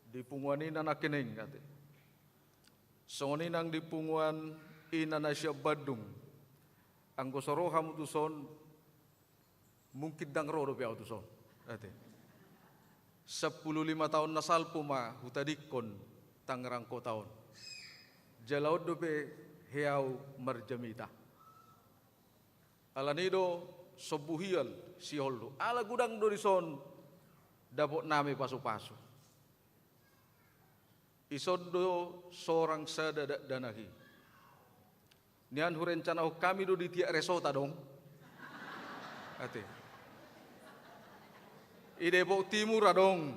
di punguan i na nangkining ate. Songon i nang di punguan i na na sian Bandung. Anggo so ro hamu tuson, mungkin ndang ro dope ahu tuson. Ate. Sampulu lima taon na salpu ma hutadingkon Tangerang kota on. Jala on dope hea ahu marjamita. Alani do sombu hial siolho. Ala godang do dison dapotnami pasupasu. Ison do sorang sada dakdanak i. Nian hurencanahon hami do di tiap resort adong. Ate. I Depok Timur adong,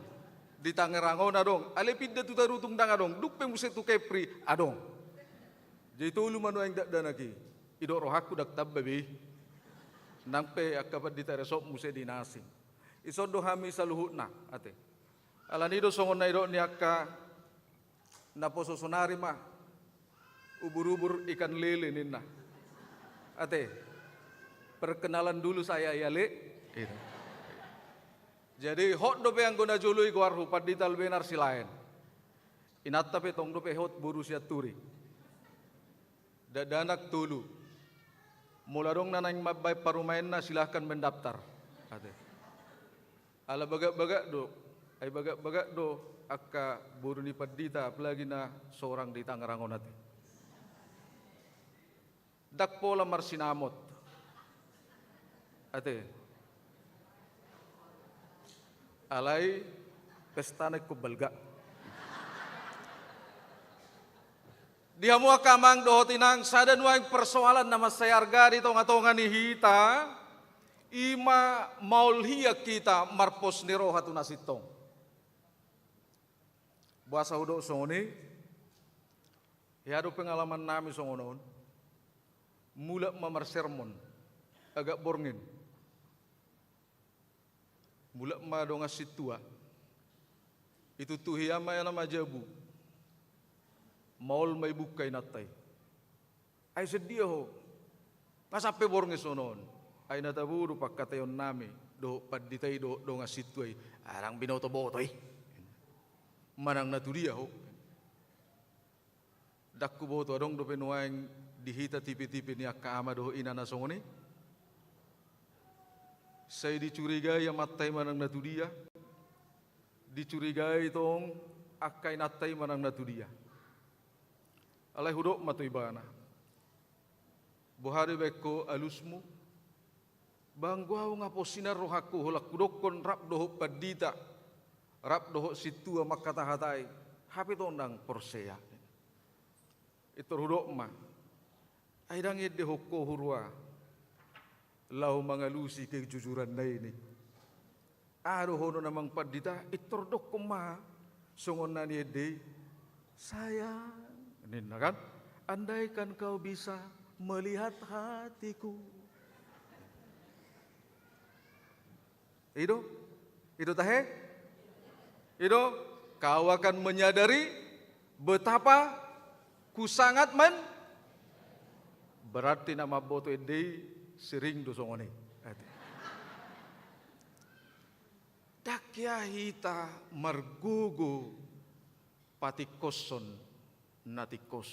di Tangerang on adong. Alai pinda tu Tarutung ndang adong, dung pe muse tu Kepri adong. Jadi tolu ma nuaeng dakdanak i. Didok rohangku ndang tamba be i. Nang pe angka pandita resort muse di na asing. Ison do hami saluhutna, ate. Alani do songon na nidok ni angka naposo sonari ma. Ubur-ubur ikan lele ninna. Ate. Perkenalan dulu saya ya, Le. Gitu. Jadi hot dope anggo na jolo i goarhu, Pandita Albenar Silaen. Inanta pe tong dope hot, boru Sianturi. Dakdanak tolu. Molo adong na naeng mambaen parumaenna, silahkan mendaftar. Ate. Ala bagak-bagak do, ai bagak-bagak do angka boru ni pandita, apalagi na sorang di Tangerang on, ate. Ndang pola marsinamot. Ate. Alai pestana ingkon balga. Di hamu angka amang dohot inang, sada nuaeng persoalan na mansai arga di tonga-tonga ni hita, i ma maol hian hita marpos ni roha tu na sintong. Boasa hudok songon i? Hea do pengalaman nami songon on. Mulak ma marsermon, agak borngin. Mulak ma dongan sintua. Ituntu hea ma ia na majabu. Maol ma ibungka inanta i. Ai songon dia ho? Nga sampe borngin songon on. Ai na tabo do pangkataion nami dohot pandita i dohot dongan sintua i. Ai ndang binoto-boto i. Manang na tudia ho? Ndang huboto adong dope nuaeng di hita tipe-tipe ni angka ama dohot ina na songon i. Sai dicurigai amanta i manang na tudia. Dicurigai tong angka inanta i manang na tudia. Alai hudok ma tu ibana. Boha do ibaen ho alusmu? Ba anggo ahu nga pos hian rohangku, holan hudokkon rap dohot pandita, rap dohot sintua mangkatahatai, hape tong ndang porsea. Intor hudok ma. Ai ndang iendehon ho hurua laho mangalusi kejujuranna i. Aha do ho, amang pandita? Intor dokkon ma songon na niende i. Sayang, ninna kan, andaikan kau bisa melihat hatiku. I do? I do tahe? I do? Kau akan menyadari betapa ku sangat men-, berarti na mamboto ende i sering do songon i. Ndang hea hita margogo patingkoshon na tingkos.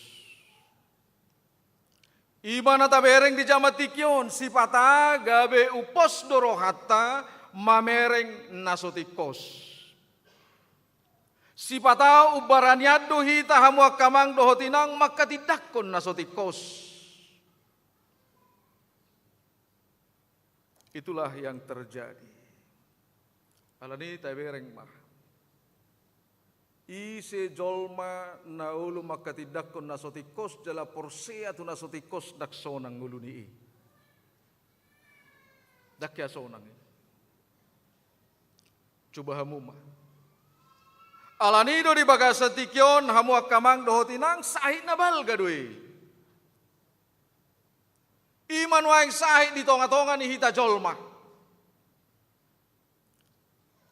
I ma na tabereng di jaman tingki on, sipata gabe umpos do rohanta mamereng na so tingkos. Sipata umbaranian do hita, hamu angka amang dohot inang, mangkatindangkon na so tingkos. Itulah yang terjadi. Alani i tabereng ma. Ise jolma na olo mangkatindangkon na so tingkos jala porsea tu na so tingkos, ndang sonang ngoluna i. Ndang hea sonang i. Coba hamu ma. Alani i do di bagasan tingki on, hamu angka amang dohot inang, sahit na balga do i. I ma nuaeng sahit di tonga-tonga ni hita jolma.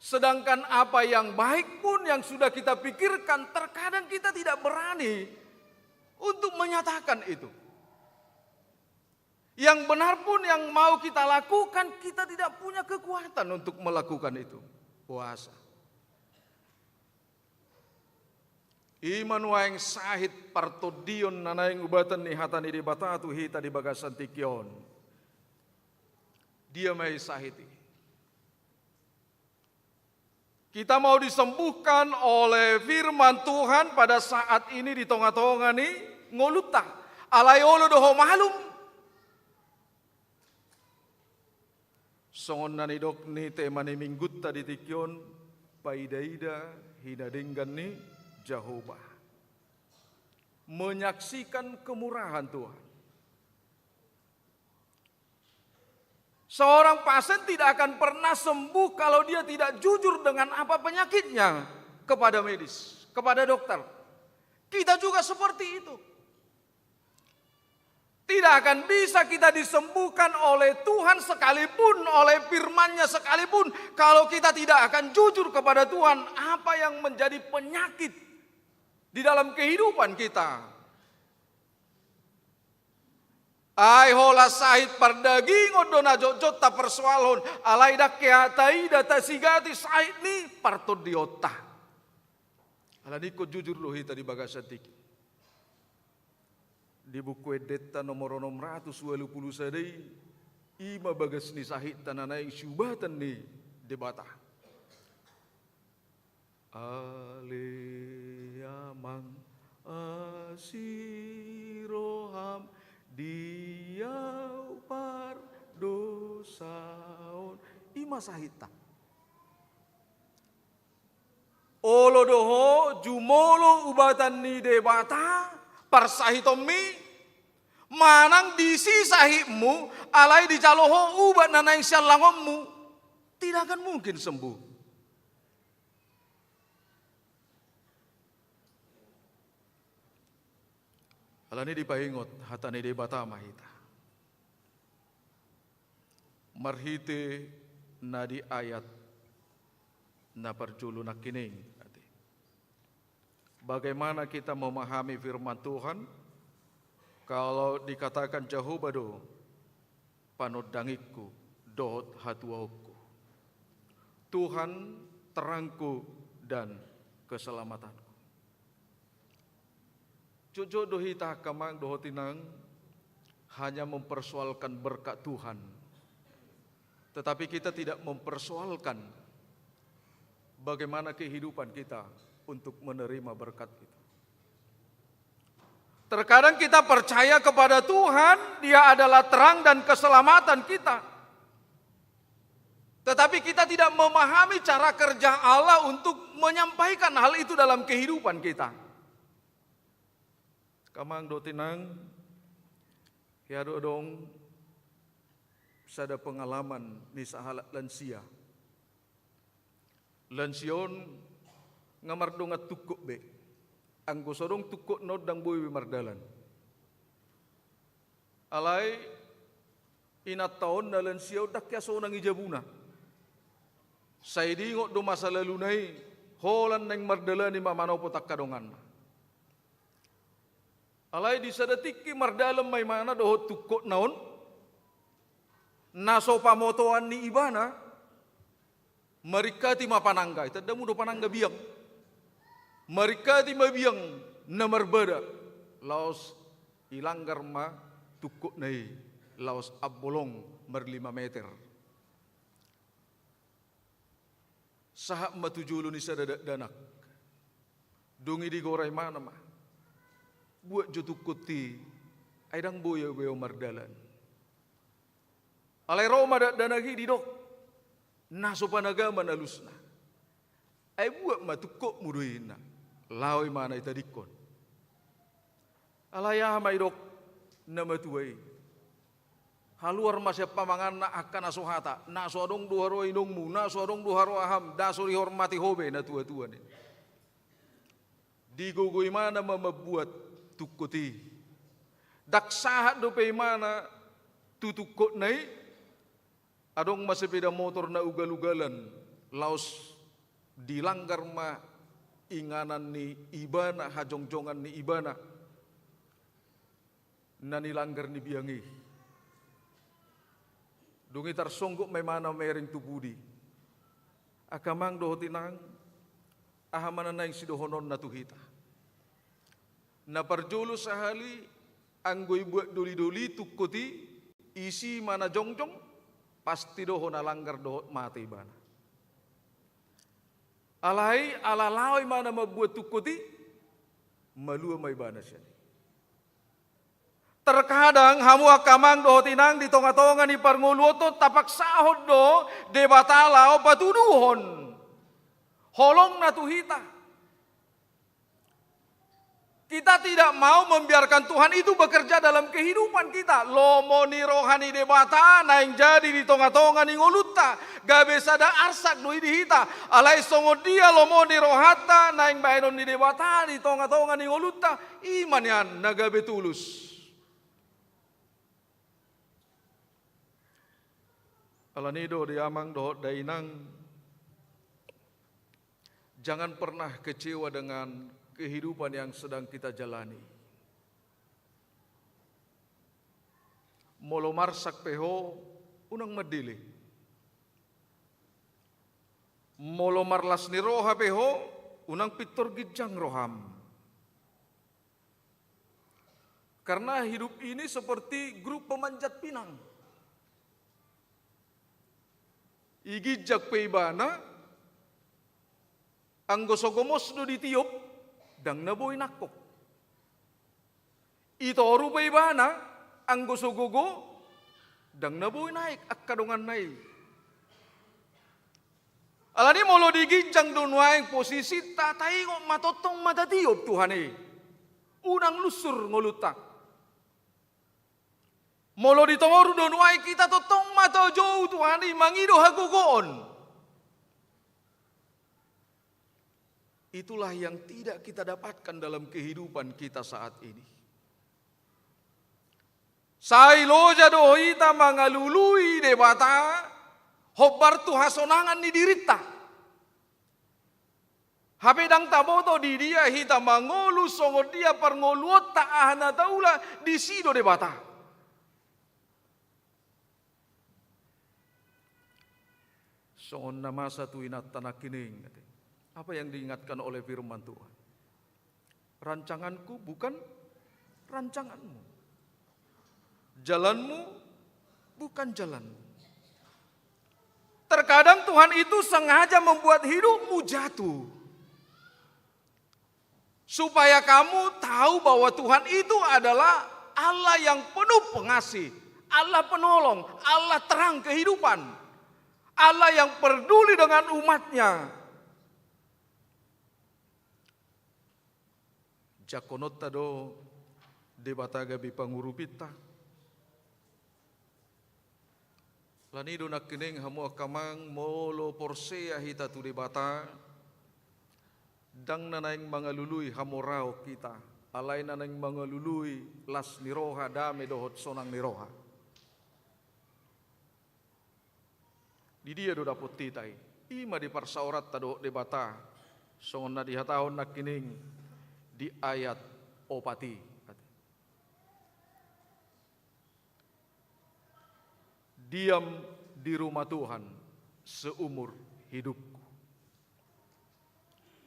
Sedangkan apa yang baik pun yang sudah kita pikirkan, terkadang kita tidak berani untuk menyatakan itu. Yang benar pun yang mau kita lakukan, kita tidak punya kekuatan untuk melakukan itu. Puasa. I ma nuaeng sahit partondion na naeng ubatan ni hata ni Debata tu hita di bagasan tingki on. Dia ma i sahit i? Kita mau disembuhkan oleh firman Tuhan pada saat ini di tonga-tonga ni ngolunta. Alai olo do ho malum. Songon na nidok ni tema ni minggunta di tingki on, paida-ida hinadenggan ni Jahowa. Menyaksikan kemurahan Tuhan. Seorang pasien tidak akan pernah sembuh kalau dia tidak jujur dengan apa penyakitnya kepada medis, kepada dokter. Kita juga seperti itu. Tidak akan bisa kita disembuhkan oleh Tuhan sekalipun, oleh firman-Nya sekalipun, kalau kita tidak akan jujur kepada Tuhan apa yang menjadi penyakit di dalam kehidupan kita. Ai holan sahit pardagingon do na jotjot taparsoalhon, alai ndang hea taida tasigati sahit ni partondionta. Alani ingkon jujur do hita di bagasan tingki. Di Buku Endenta nomor onom ratus ualu pulu sada i, i ma bagas ni sahitta na naeng siubatan ni Debata. Ale Amang, asi roham di au pardosaon. I ma sahitta. Olo do ho jumolo ubatan ni Debata parsahitonmi, manang disi sahitmu, alai dijalo ho ubat na naeng siallangonmu. Tidak akan mungkin sembuh. Alani dipaingot hata ni Debata ma hita. Marhite na di ayat na parjolo nangkining, ate. Bagaimana kita memahami firman Tuhan kalau dikatakan Jahowa do panondangingku dohot hatuaonku, Tuhan terangku dan keselamatanku? Jotjot do hita angka amang dohot inang hanya mempersoalkan berkat Tuhan, tetapi kita tidak mempersoalkan bagaimana kehidupan kita untuk menerima berkat itu. Terkadang kita percaya kepada Tuhan, Dia adalah terang dan keselamatan kita. Tetapi kita tidak memahami cara kerja Allah untuk menyampaikan hal itu dalam kehidupan kita. Angka amang dohot inang, hea do adong sada pengalaman ni sahalak lansia. Lansia on nga mardongan tungkot be. Anggo so adong tungkotna on ndang boi be mardalan. Alai inanta on na lansia on ndang hea sonang i jabuna. Sai diingot do masa laluna i, holan naeng mardalani ma manopot angka donganna. Alai di sada tingki mardalan ma imana dohot tungkotna on, na so pamotoan ni ibana, maringkati ma panangga, itandamu do panangga biang. Maringkati ma biang na marbada, laos ilanggar ma tungkotna i, laos ambolong marlima meter. Sahat ma tu jolo ni sada dakdanak. Dung i digora imana ma. Buat jo tungkot i, ai ndang boi be ahu mardalan. Alai ro ma dakdanak i didok, na so panagaman alusna. Ai buat ma tungkotmu do i, ninna. Laho imana itadingkon. Alai aha ma didok na matua i? Haluar ma sian pamanganna angka na so hata, na so adong do haroa inongmu, na so adong do haroa ham, ndang so dihormati ho be natuatua, ninna. Digogo imana ma mambuat tungkot i. Ndang sahat dope imana tu tungkotna i, adong ma sepeda motor na ugalugalan, laos dilanggar ma inganan ni ibana, hajongjongan ni ibana na nilanggar ni biang i. Dung i tarsonggot ma imana mamereng tu pudi. Angka amang dohot inang, aha ma na naeng sidohononna tu hita? Na parjolo sahali, anggo ibuat dolidoli tungkot i, isi ma na jongjong, pasti do hona langgar dohot mate ibana. Alai ala laho imana mambuat tungkot i, malua ma ibana sian i. Terkadang hamu angka amang dohot inang di tongatonga ni parngoluonta on tapaksahon do Debata laho patuduhon holongna tu hita. Kita tidak mau membiarkan Tuhan itu bekerja dalam kehidupan kita. Lomo ni roha ni Debata naeng jadi di tongatonga ni ngolunta, gabe sada arsak do i di hita. Alai songon dia lomo ni rohanta naeng bahenon ni Debata di tongatonga ni ngolunta, i ma nian na gabe tulus. Alani do di amang dohot dainang, jangan pernah kecewa dengan kehidupan yang sedang kita jalani. Molo marsak pe ho, unang mandele. Molo marlas ni roha pe ho, unang pintor ginjang roham. Karena hidup ini seperti grup pemanjat pinang. Iginjang pe ibana, anggo so gomos do ditiop, ndang na boi nangkok. Itoru pe ibana, anggo so gogo, ndang na boi naek angka donganna i. Alani molo diginjang do nuaeng posisinta, taingot ma tongtong ma tatiop Tuhan i. Unang lunsur ngolunta. Molo ditoru do nuaeng hita, tongtong ma tajou Tuhan i mangido hagogoon. Itulah yang tidak kita dapatkan dalam kehidupan kita saat ini. Sai loja do hita mangalului Debata, hombar tu hasonangan ni dirinta. Hape ndang taboto di dia hita mangolu, songon dia parngoluonta, aha na taula, disi do Debata. Songon na masa tu inanta nangkining, apa yang diingatkan oleh firman Tuhan? Rancanganku bukan rancanganmu. Jalanmu bukan jalanmu. Terkadang Tuhan itu sengaja membuat hidupmu jatuh. Supaya kamu tahu bahwa Tuhan itu adalah Allah yang penuh pengasih, Allah penolong, Allah terang kehidupan, Allah yang peduli dengan umatnya. Jangkononta do Debata gabe pangurupinta. Alani do nangkining hamu angka amang, molo porsea hita tu Debata, ndang na naeng mangalului hamoraon hita, alai na naeng mangalului las ni roha, dame dohot sonang ni roha. Di dia do dapot hita i? I ma di parsaoranta dohot Debata, songon na dihatahon nangkining di ayat opat i. Diam di rumah Tuhan seumur hidupku.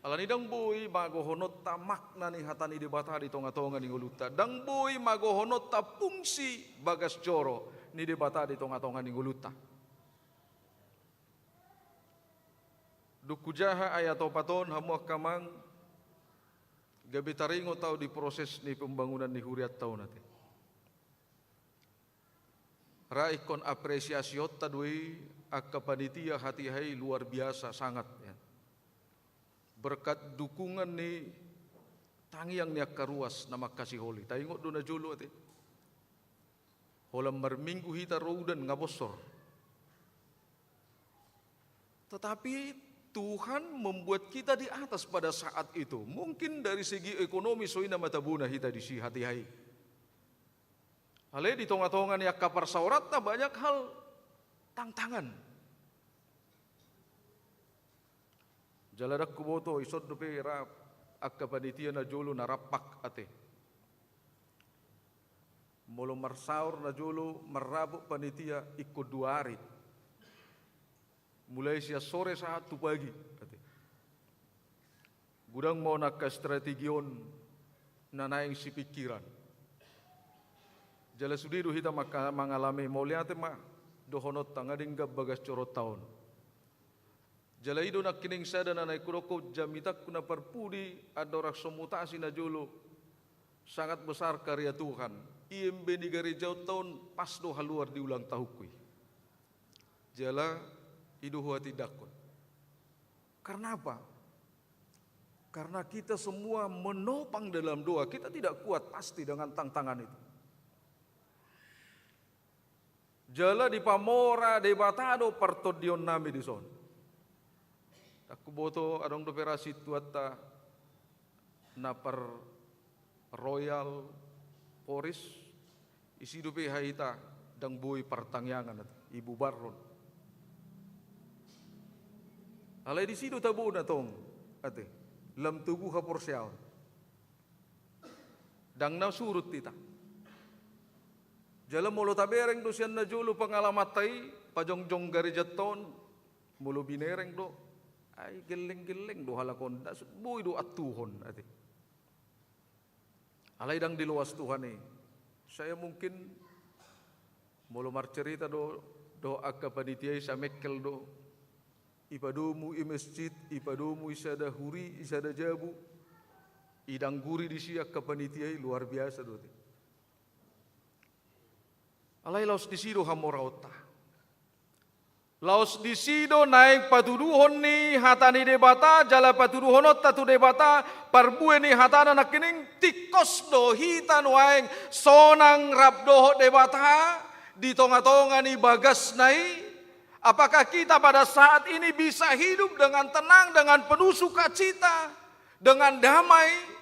Alani ndang boi magohononta makna ni hata ni Debata di tongatonga ni ngolunta. Ndang boi magohononta fungsi bagas joro ni Debata di tongatonga ni ngolunta. Dung hujaha ayat opat on, hamu angka amang, gabe taringot ahu di proses ni pembangunan ni hurianta on ate. Ra ingkon apresiasionta do i angka panitia hatiha i, luar biasa sangat, ya. Berkat dukungan ni tangiang ni angka ruas na mangkasiholi. Taingot do na jolo ate. Holan marminggu hita ro udan nga bosor. Tetapi Tuhan membuat kita di atas pada saat itu. Mungkin dari segi ekonomi so i na matabona hita disi hatiha i. Alai di tongatonga ni angka parsaoranta banyak hal tantangan. Jala ndang huboto ison dope ra angka panitia na jolo na rampak ate. Molo marsaor na jolo, marrapot panitia ingkon dua ari. Mulai sian sore sahat tu pagi ate. Godang ma on angka strategi on na naeng sipingkiran. Jala sude do hita mangka-, mangalami, mauliate ma dohononta, nga denggan bagas joronta on. Jala i do nangkining sada na naeng hudokhon, jamitangku na parpudi andorang so mutasi na jolo, sangat besar karya Tuhan. Imbe ni garejaonta on pas do haluar di ulang tahunku i. Jala i do huhatindangkon. Karena apa? Karena kita semua menopang dalam doa. Kita tidak kuat pasti dengan tantangan itu. Jala dipamora Debata do partondionnami dison. Ndang huboto adong dope ra situanta na par Royal Forest, isi dope hita ndang boi partangiangan ate, ibubarhon. Alai disi do tabona tong ate, lam togu haporseaon. Ndang na surut hita. Jala molo tabereng do sian na jolo pangalamanta i, pajongjong garejanta on, molo binereng do, ai gelleng-gelleng do halak on, ndang boi do antuhon ate. Alai ndang diloas Tuhan i. Saya mungkin molo marcerita do, do angka panitia i samengkel do. Ipadomu i masjid, ipadomu i sada huri, i sada jabu. Idangguri disi angka panitia i luar biasa do ate. Alai laos disi do hamoraonta. Laos disi do naeng patuduhon ni hata ni Debata, jala patuduhononta tu Debata, parbue ni hatana nangkining tingkos do hita nuaeng sonang rap dohot Debata, di tonga-tonga ni bagasna i. Apakah kita pada saat ini bisa hidup dengan tenang, dengan penuh sukacita, dengan damai?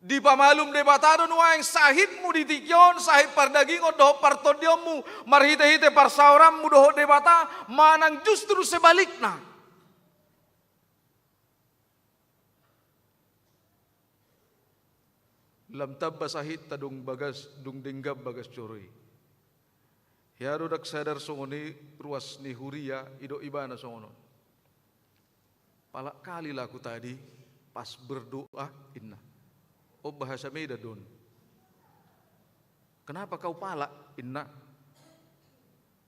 Dipamalum Debata do nuaeng sahitmu di tingki on, sahit pardagingon dohot partondionmu, marhite-hite parsaoranmu dohot Debata, manang justru sebalikna. Lam tamba sahitta dung bagas, dung denggan bagas joro i. Hea do ndang sadar songon i ruas ni huria, idok ibana songon on. Palak kali lah aku tadi pas berdoa, inna. On bahasa Medan do on. Kenapa kau palak, inna?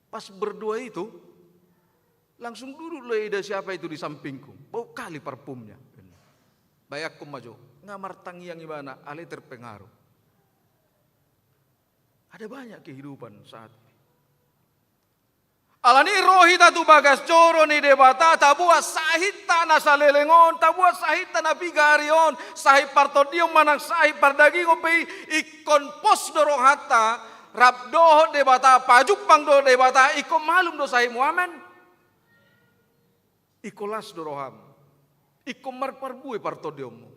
Pas berdoa itu, langsung duduk lo ida siapa itu di sampingku. Bau kali parfumnya, inna. Bayangkon ma jo, nga martangiang ibana, alai terpengaruh. Ada banyak kehidupan saat ini. Alani ro hita tu bagas joro ni Debata, tabuat sahitta na saleleng on, tabuat sahitta na piga ari on, sahit partondion manang sahit pardagingon pe i, ingkon pos do rohanta rap dohot Debata, pajumpang dohot Debata, ingkon malum do sahitmu, amen. Ingkon las do roham, ingkon marparbue partondionmu.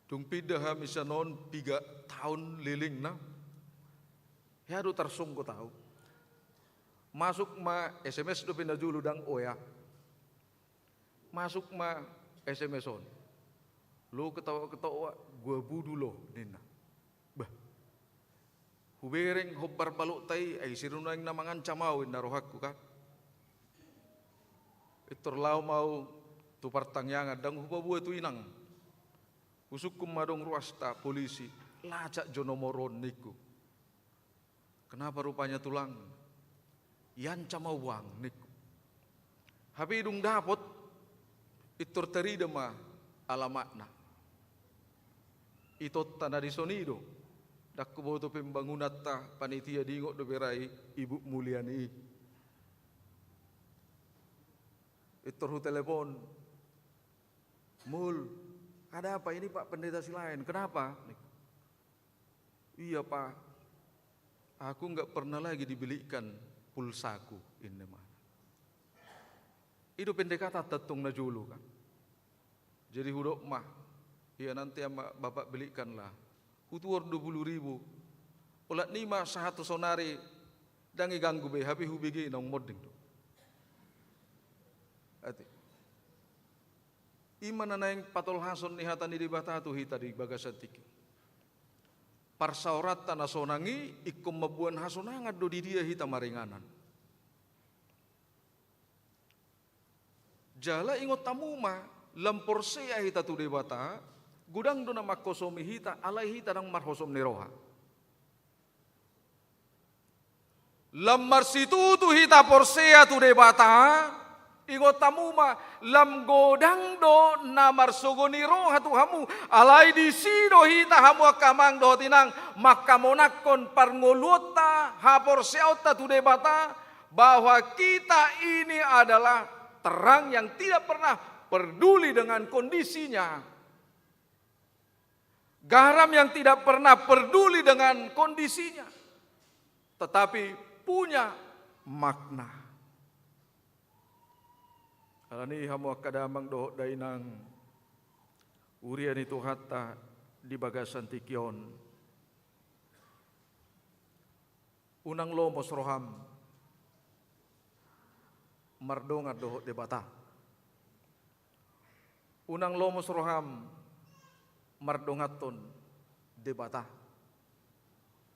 Dung pinda hami sian on piga taon lelengna, hea do tarsonggot ahu. Masuk ma S M S dope na jolo, ndang O A. Masuk ma S M S on. Lo ketawa-ketawa, gua budu lo, ninna. Bah. Hubereng hombar balokta i, ai ise do nuaeng na mangancam ahu, inna rohangku kan. Pintor laho ma ahu tu partangiangan, ndang hupaboa tu inang. Husungkun ma adong ruasta polisi, lacak jo nomor on ningku. Kenapa rupanya tulang? Iancam ahu bang ningku. Hape dung dapot, pintor tarida ma alamatna. Itonta na dison i do. Ndang huboto pembangunanta, panitia, diingot dope ra i, Ibu Mulyani i. Pintor hutelepon. Mul, ada apa ini Pak Pendeta Silaen? Kenapa? Iya Pak, aku nggak pernah lagi dibelikan pulsaku, inna ma. I do pendekatanta tong na jolo kan. Jadi hudok ma, iya nanti ama Bapak belikanlah. Hutuhor dua puluh ribu. Olat ni ma sahat tu sonari ndang iganggu be, hape hubege naung monding do. Ate. I ma na naeng patolhason ni hata ni Debata tu hita di bagasan tingki. Parsaoranta na sonang i ingkon mamboan hasonangan do di dia hita maringanan. Jala ingot hamu ma, lam porsea hita tu Debata, godang do na manghosomi hita, alai hita ndang marhosom ni roha. Lam marsitutu hita porsea tu Debata, ingot hamu ma, lam godang do na marsogo ni roha tu hamu, alai disi do hita hamu angka amang dohot inang, manghamonangkon parngoluonta, haporseaonta tu Debata, bahwa kita ini adalah terang yang tidak pernah peduli dengan kondisinya. Garam yang tidak pernah peduli dengan kondisinya, tetapi punya makna. Alani i hamu angka damang dohot dainang, huria ni Tuhanta di bagasan tingki on. Unang lomos roham mardongan dohot Debata. Unang lomos roham mardonganhon Debata.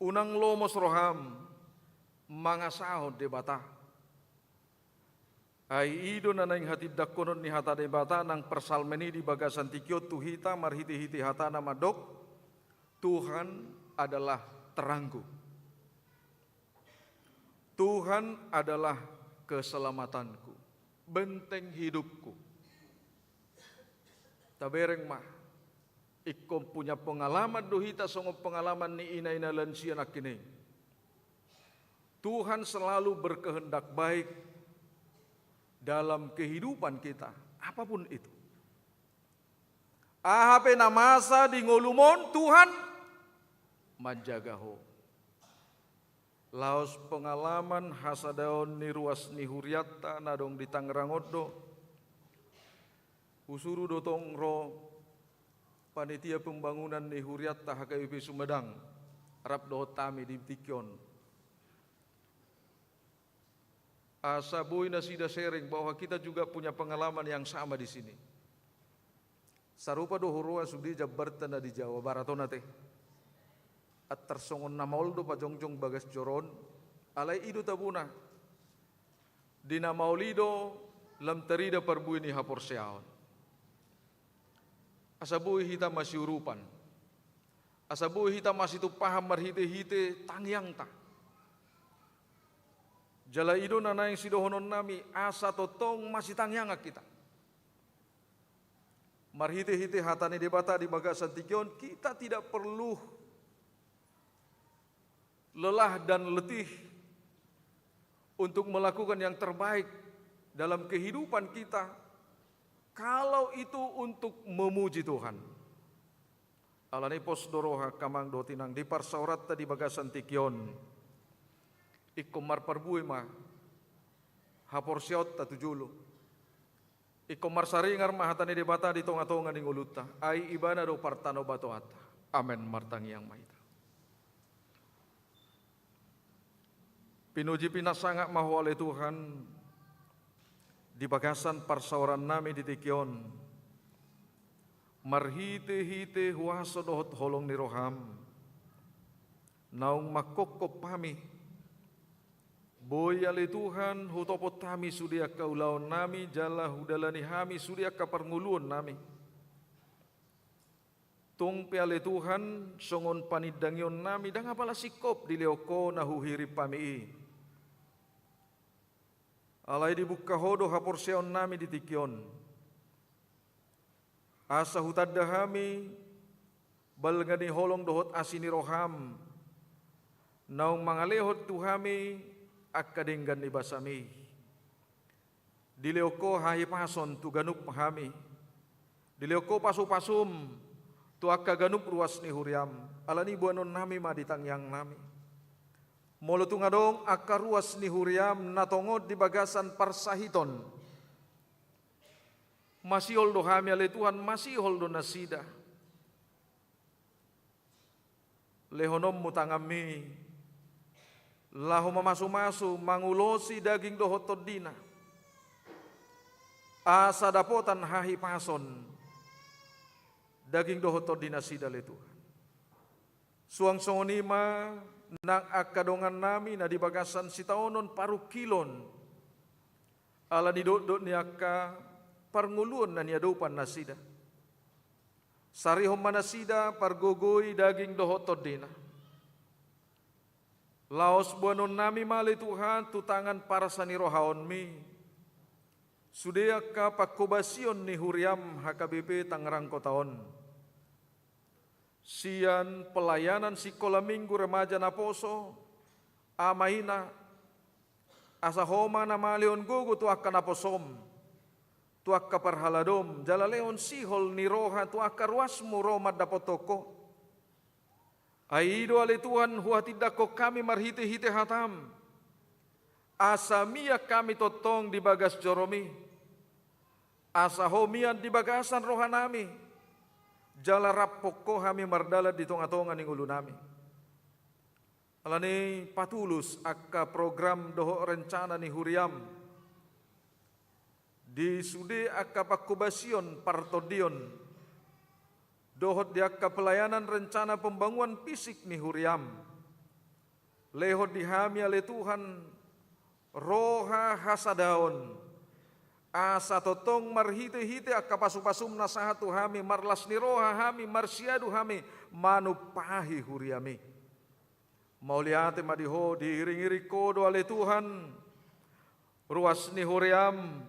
Unang lomos roham mangasahon Debata. Ai i do na naeng hatindanghonon ni hata Debata nang parsalmen i di bagasan tingki on tu hita marhitehite hatana mandok: Tuhan adalah terangku. Tuhan adalah keselamatanku, benteng hidupku. Tabereng ma, ingkon punya pengalaman do hita songon pengalaman ni ina-ina lansia nangkin i. Tuhan selalu berkehendak baik dalam kehidupan kita, apapun itu. Aha pe na masa di ngolum on, Tuhan manjaga ho. Laos pengalaman hasadaon ni ruas ni hurianta na adong di Tangerang on do. Husuru do tong ro panitia pembangunan ni hurianta H K B P Sumedang, rap dohot hami di tingki on. Asa boi nasida sharing bahwa kita juga punya pengalaman yang sama di sini. Sarupa do huroha sude jambarta na di Jawa Barat on ate. Antar songon na maol do pajongjong bagas joro on, alai i do tabona. Di na maol i do lam tarida parbue ni haporseaon. Asa boi hita masiurupan. Asa boi hita masitumpahan marhitehite tangiangta. Jala i do na naeng sidohononnami, asa tongtong masitangiangan hita. Marhitehite hata ni Debata di bagasan tingki on, kita tidak perlu lelah dan letih untuk melakukan yang terbaik dalam kehidupan kita, kalau itu untuk memuji Tuhan. Alani i pos do roha, angka amang dohot inang, di parsaoranta di bagasan tingki on, ingkon marparbue ma haporseaonta tu jolo. Ingkon marsaringar ma hata ni Debata di tongatonga ni ngolunta, ai Ibana do partanobatoanta. Amen. Martangiang ma hita. Pinuji pinasangat ma Ho ale Tuhan, di bagasan parsaorannami di tingki on, marhitehite huaso dohot holong ni roham, naung manghophop hami. Boi ale Tuhan hutopot hami sude angka ulaonnami, jala hudalani hami sude angka parngoluonnami. Tung pe ale Tuhan, songon panindangionnami, ndang apala singkop dilehon Ho na huhirim hami i. Alai dibungka Ho do haporseaonnami di tingki on. Asa hutanda hami balga ni holong dohot asi ni roham, naung mangalehon tu hami angka denggan ni basam i. Dilehon Ho hahipason tu ganup hami. Dilehon Ho pasupasum tu angka ganup ruas ni huriam. Alani i boanonnami ma di tangiangnami. Molo tung adong angka ruas ni huriam na tongon di bagasan parsahiton, masihol do hami ale Tuhan, masihol do nasida. Lehononmu tanganmi laho mamasumasu, mangulosi daging dohot tondina, asa dapotan hahipason daging dohot tondi nasida ale Tuhan. Suang songon i ma nang angka dongannami na di bagasan sitaonon parungkilon, ala ni dokdok ni angka parngoluon na niadopan nasida. Sarihon ma nasida pargogoi daging dohot tondina. Laos boanonnami ma ale Tuhan tu tangan parasa ni rohaonmi sude angka pangkobasion ni huriam H K B P Tangerang Kota on. Sian pelayanan sikola minggu remaja naposo, ama ina, asa Ho ma na malehon gogo tu angka naposom, tu angka parhaladom, jala lehon sihol ni roha tu angka ruasmu ro mandapothon Ho. Ai i do ale Tuhan huhatindangkon hami marhitehite hatam, asa mian hami tongtong di bagas joromi. Asa Ho mian di bagasan rohanami, jala raphon Ho hami mardalan di tongatonga ni ngolunami. Alani i patulus angka program dohot rencana ni huriam di sude angka pangkobasion partondion, dohot di angka pelayanan rencana pembangunan fisik ni huriaM. Lehon di hami ale Tuhan roha hasadaon, asa tongtong marhite-hite angka pasu-pasuM na sahat tu hami, marlas ni roha hami, marsiadu hami manumpahi huriaMi. Mauliate ma di Ho, diiring-iring Ho do ale Tuhan ruas ni huriaM,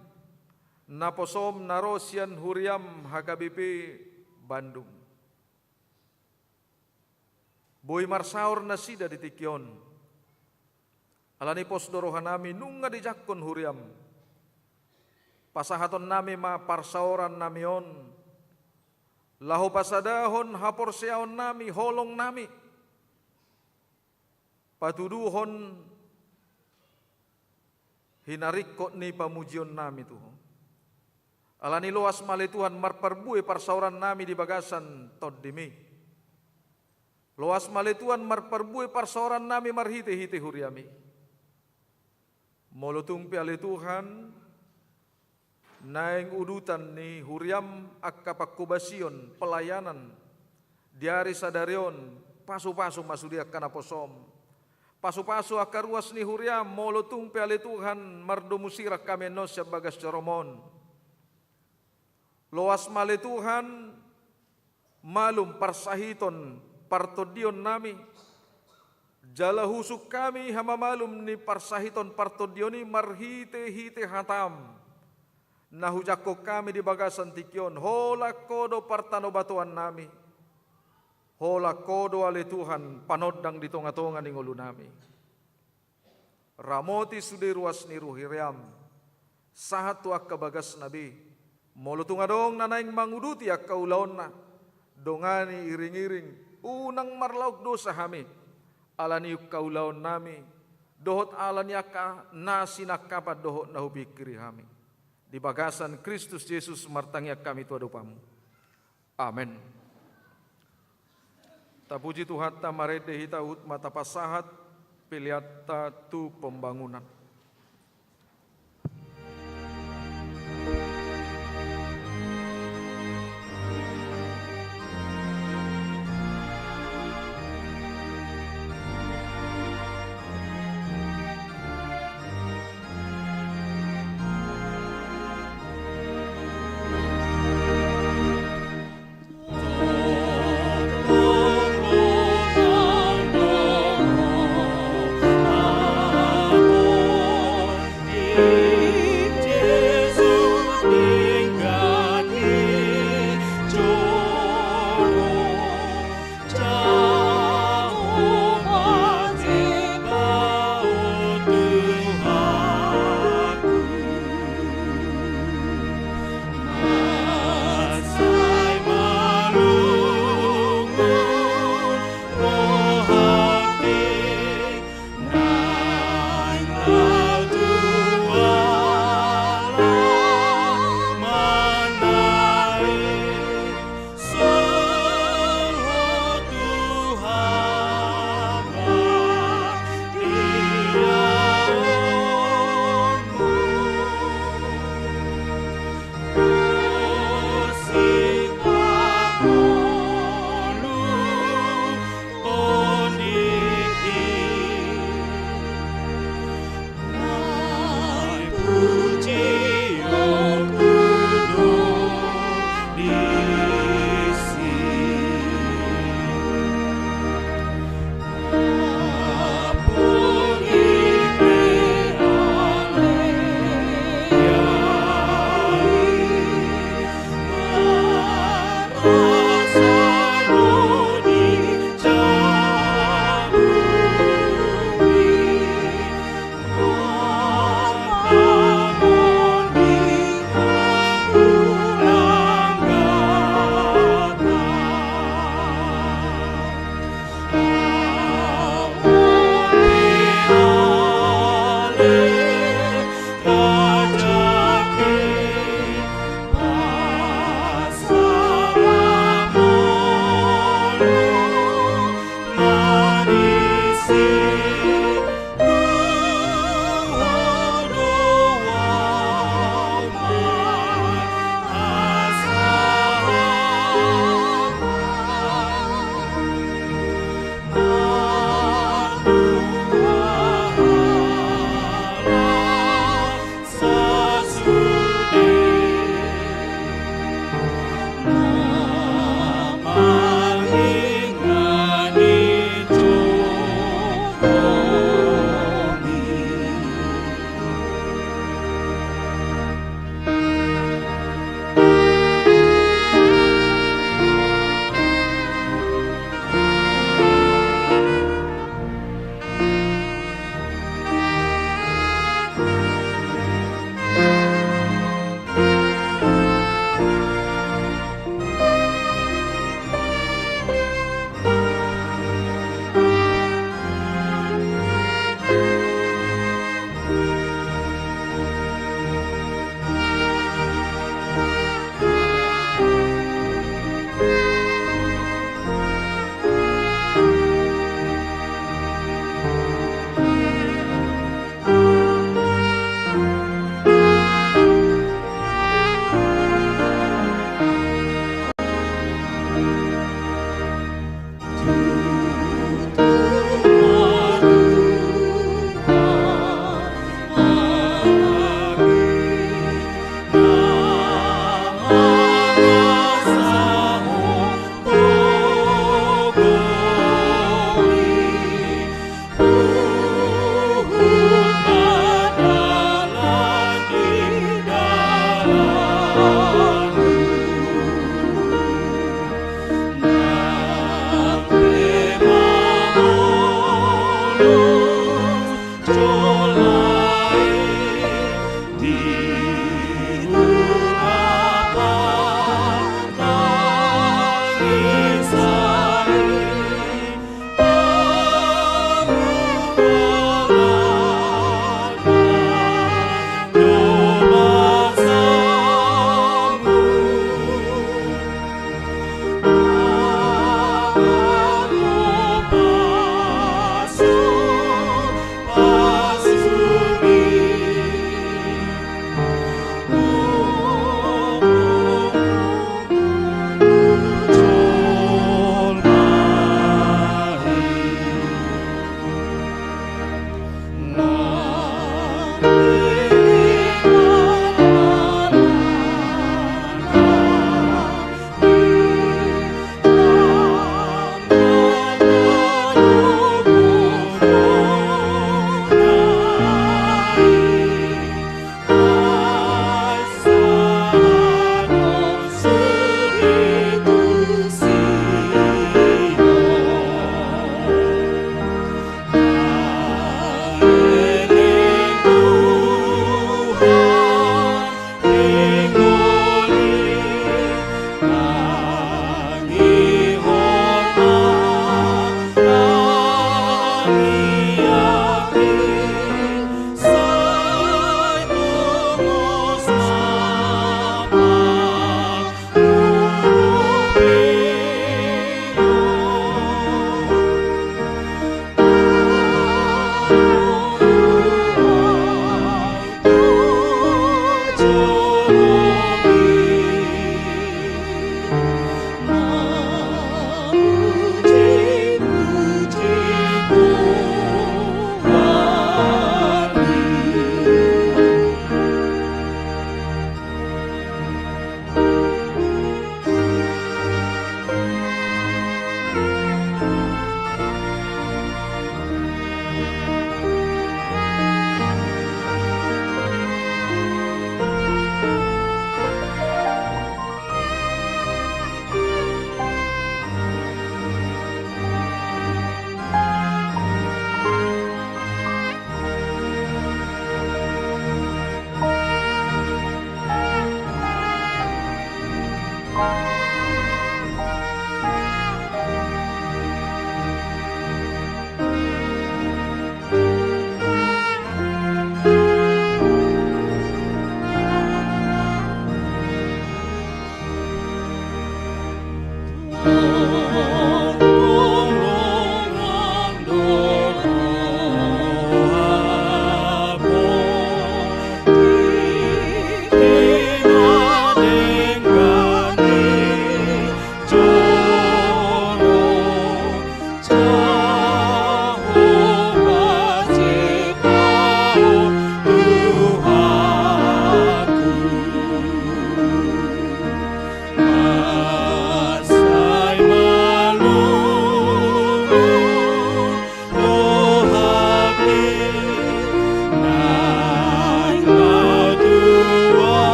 naposoM na ro sian huriaM H K B P Bandung. Boi marsaor nasida di tingki on. Alani pos do rohanami nunga dijangkon huriaM. Pasahatonnami ma parsaorannami on, laho pasadahon haporseaonnami, holongnami, patuduhon hinaringkot ni pamujionnami tu Ho. Alani loas ma ale Tuhan marparbue parsaorannami di bagasan TondiMi. Loas ma ale Tuhan marparbue parsaorannami marhite-hite huriaMi. Molo tung pe ale Tuhan, naeng udutan ni huriaM angka pangkobasion, pelayanan di ari sadari on, pasu-pasu ma sude angka naposoM. Pasu-pasu angka ruas ni huriaM, molo tung pe ale Tuhan mardomu sirang hami annon sian bagas joroM on. Loas ma ale Tuhan malum parsahiton partondionnami, jala husung hami hamamalum ni parsahiton partondion i marhite-hite hataM na hujangkon hami di bagasan tingki on. Holan Ho do partanobatoannami. Holan Ho do ale Tuhan panondang di tonga-tonga ni ngolunami. Ramoti sude ruas ni huriaM sahat tu angka bagasna be. Molo tung adong na naeng manguduti angka ulaonna, dongani, iring-iring, unang marlaok dosa hami ala ni angka ulaonnami dohot ala ni angka na sinangkapan dohot na hupingkiri hami. Di bagasan Kristus Jesus martangiang hami tu adopanMu. Amen. Tapuji Tuhanta, marende hita, huhut ma tapasahat peleanta tu pembangunan.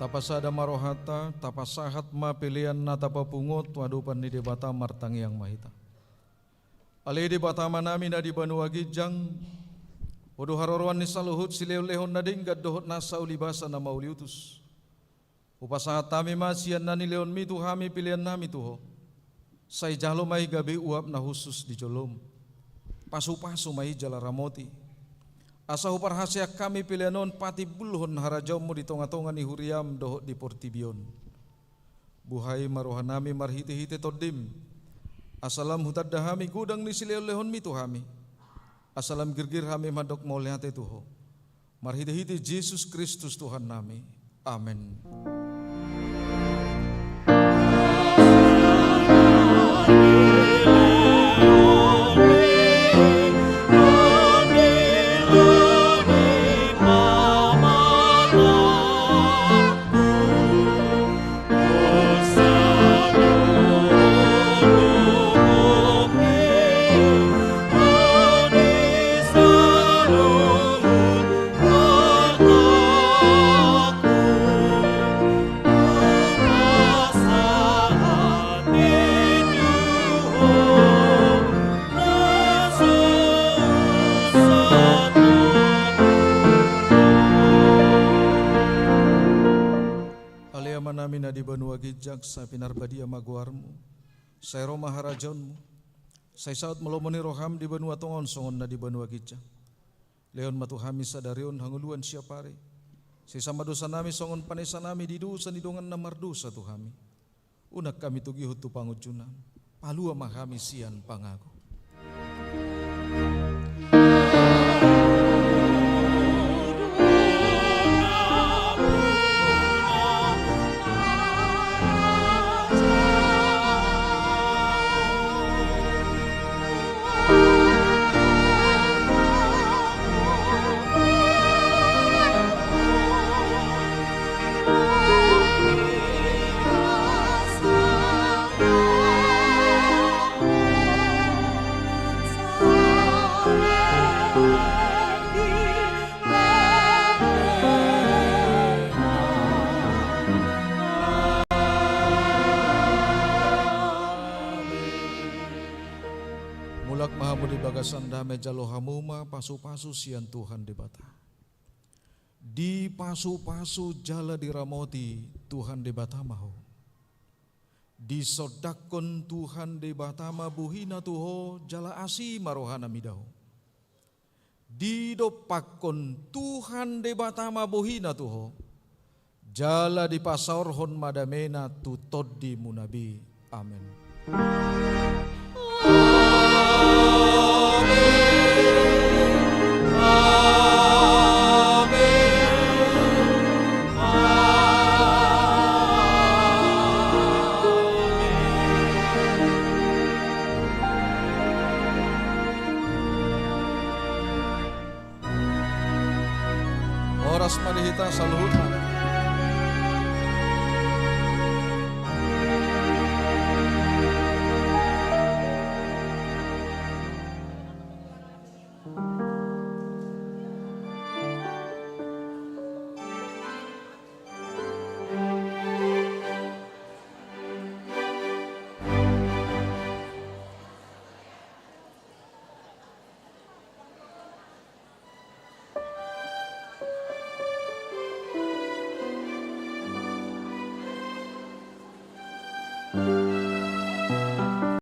Tapasada ma rohanta, tapasahat ma pelean na tapapungu tu adopan ni Debata. Martangiang ma hita. Ale Debata Amanami na di banua ginjang, Ho do haroroan ni saluhut silehonlehon na denggan dohot nasa ulibasa na mauliutus. Hupasahat hami ma sian na nilehonMi tu hami peleannami tu Ho. Sai jalo ma i gabe uap na hushus di joloM. Pasupasu ma i jala ramoti, asa huparhaseang hami pelean on patimbulhon harajaonMu di tongatonga ni huriaM dohot di portibi on. Buhai ma rohanami marhitehite TondiM, asa lam hutanda hami godang ni silehonlehonMi tu hami, asa lam girgir hami mandok mauliate tu Ho. Marhitehite Jesus Kristus Tuhannami. Amen. Ale Amanami na di banua ginjang, sai pinarbadia ma goarMu, sai ro ma harajaonMu, sai saut ma lomo ni rohaM di banua tonga on songon na di banua ginjang. Lehon ma tu hami sadari on hangoluan siapari. Sesa ma dosanami songon panesanami di dosa ni dongan na mardosa tu hami. Unang hami togihon tu pangunjunan. Palua ma hami sian pangago. Mulak ma hamu di bagasan dame, jalo hamu ma pasupasu sian Tuhan Debata. Dipasupasu jala diramoti Tuhan Debata ma ho. Disondangkon Tuhan Debata ma bohiNa tu ho, jala asi ma rohaNa mida ho. Didompakkon Tuhan Debata ma bohiNa tu ho, jala dipasaorhon ma dameNa tu tondimuna be. Amen. Horas ma di hita saluhutna.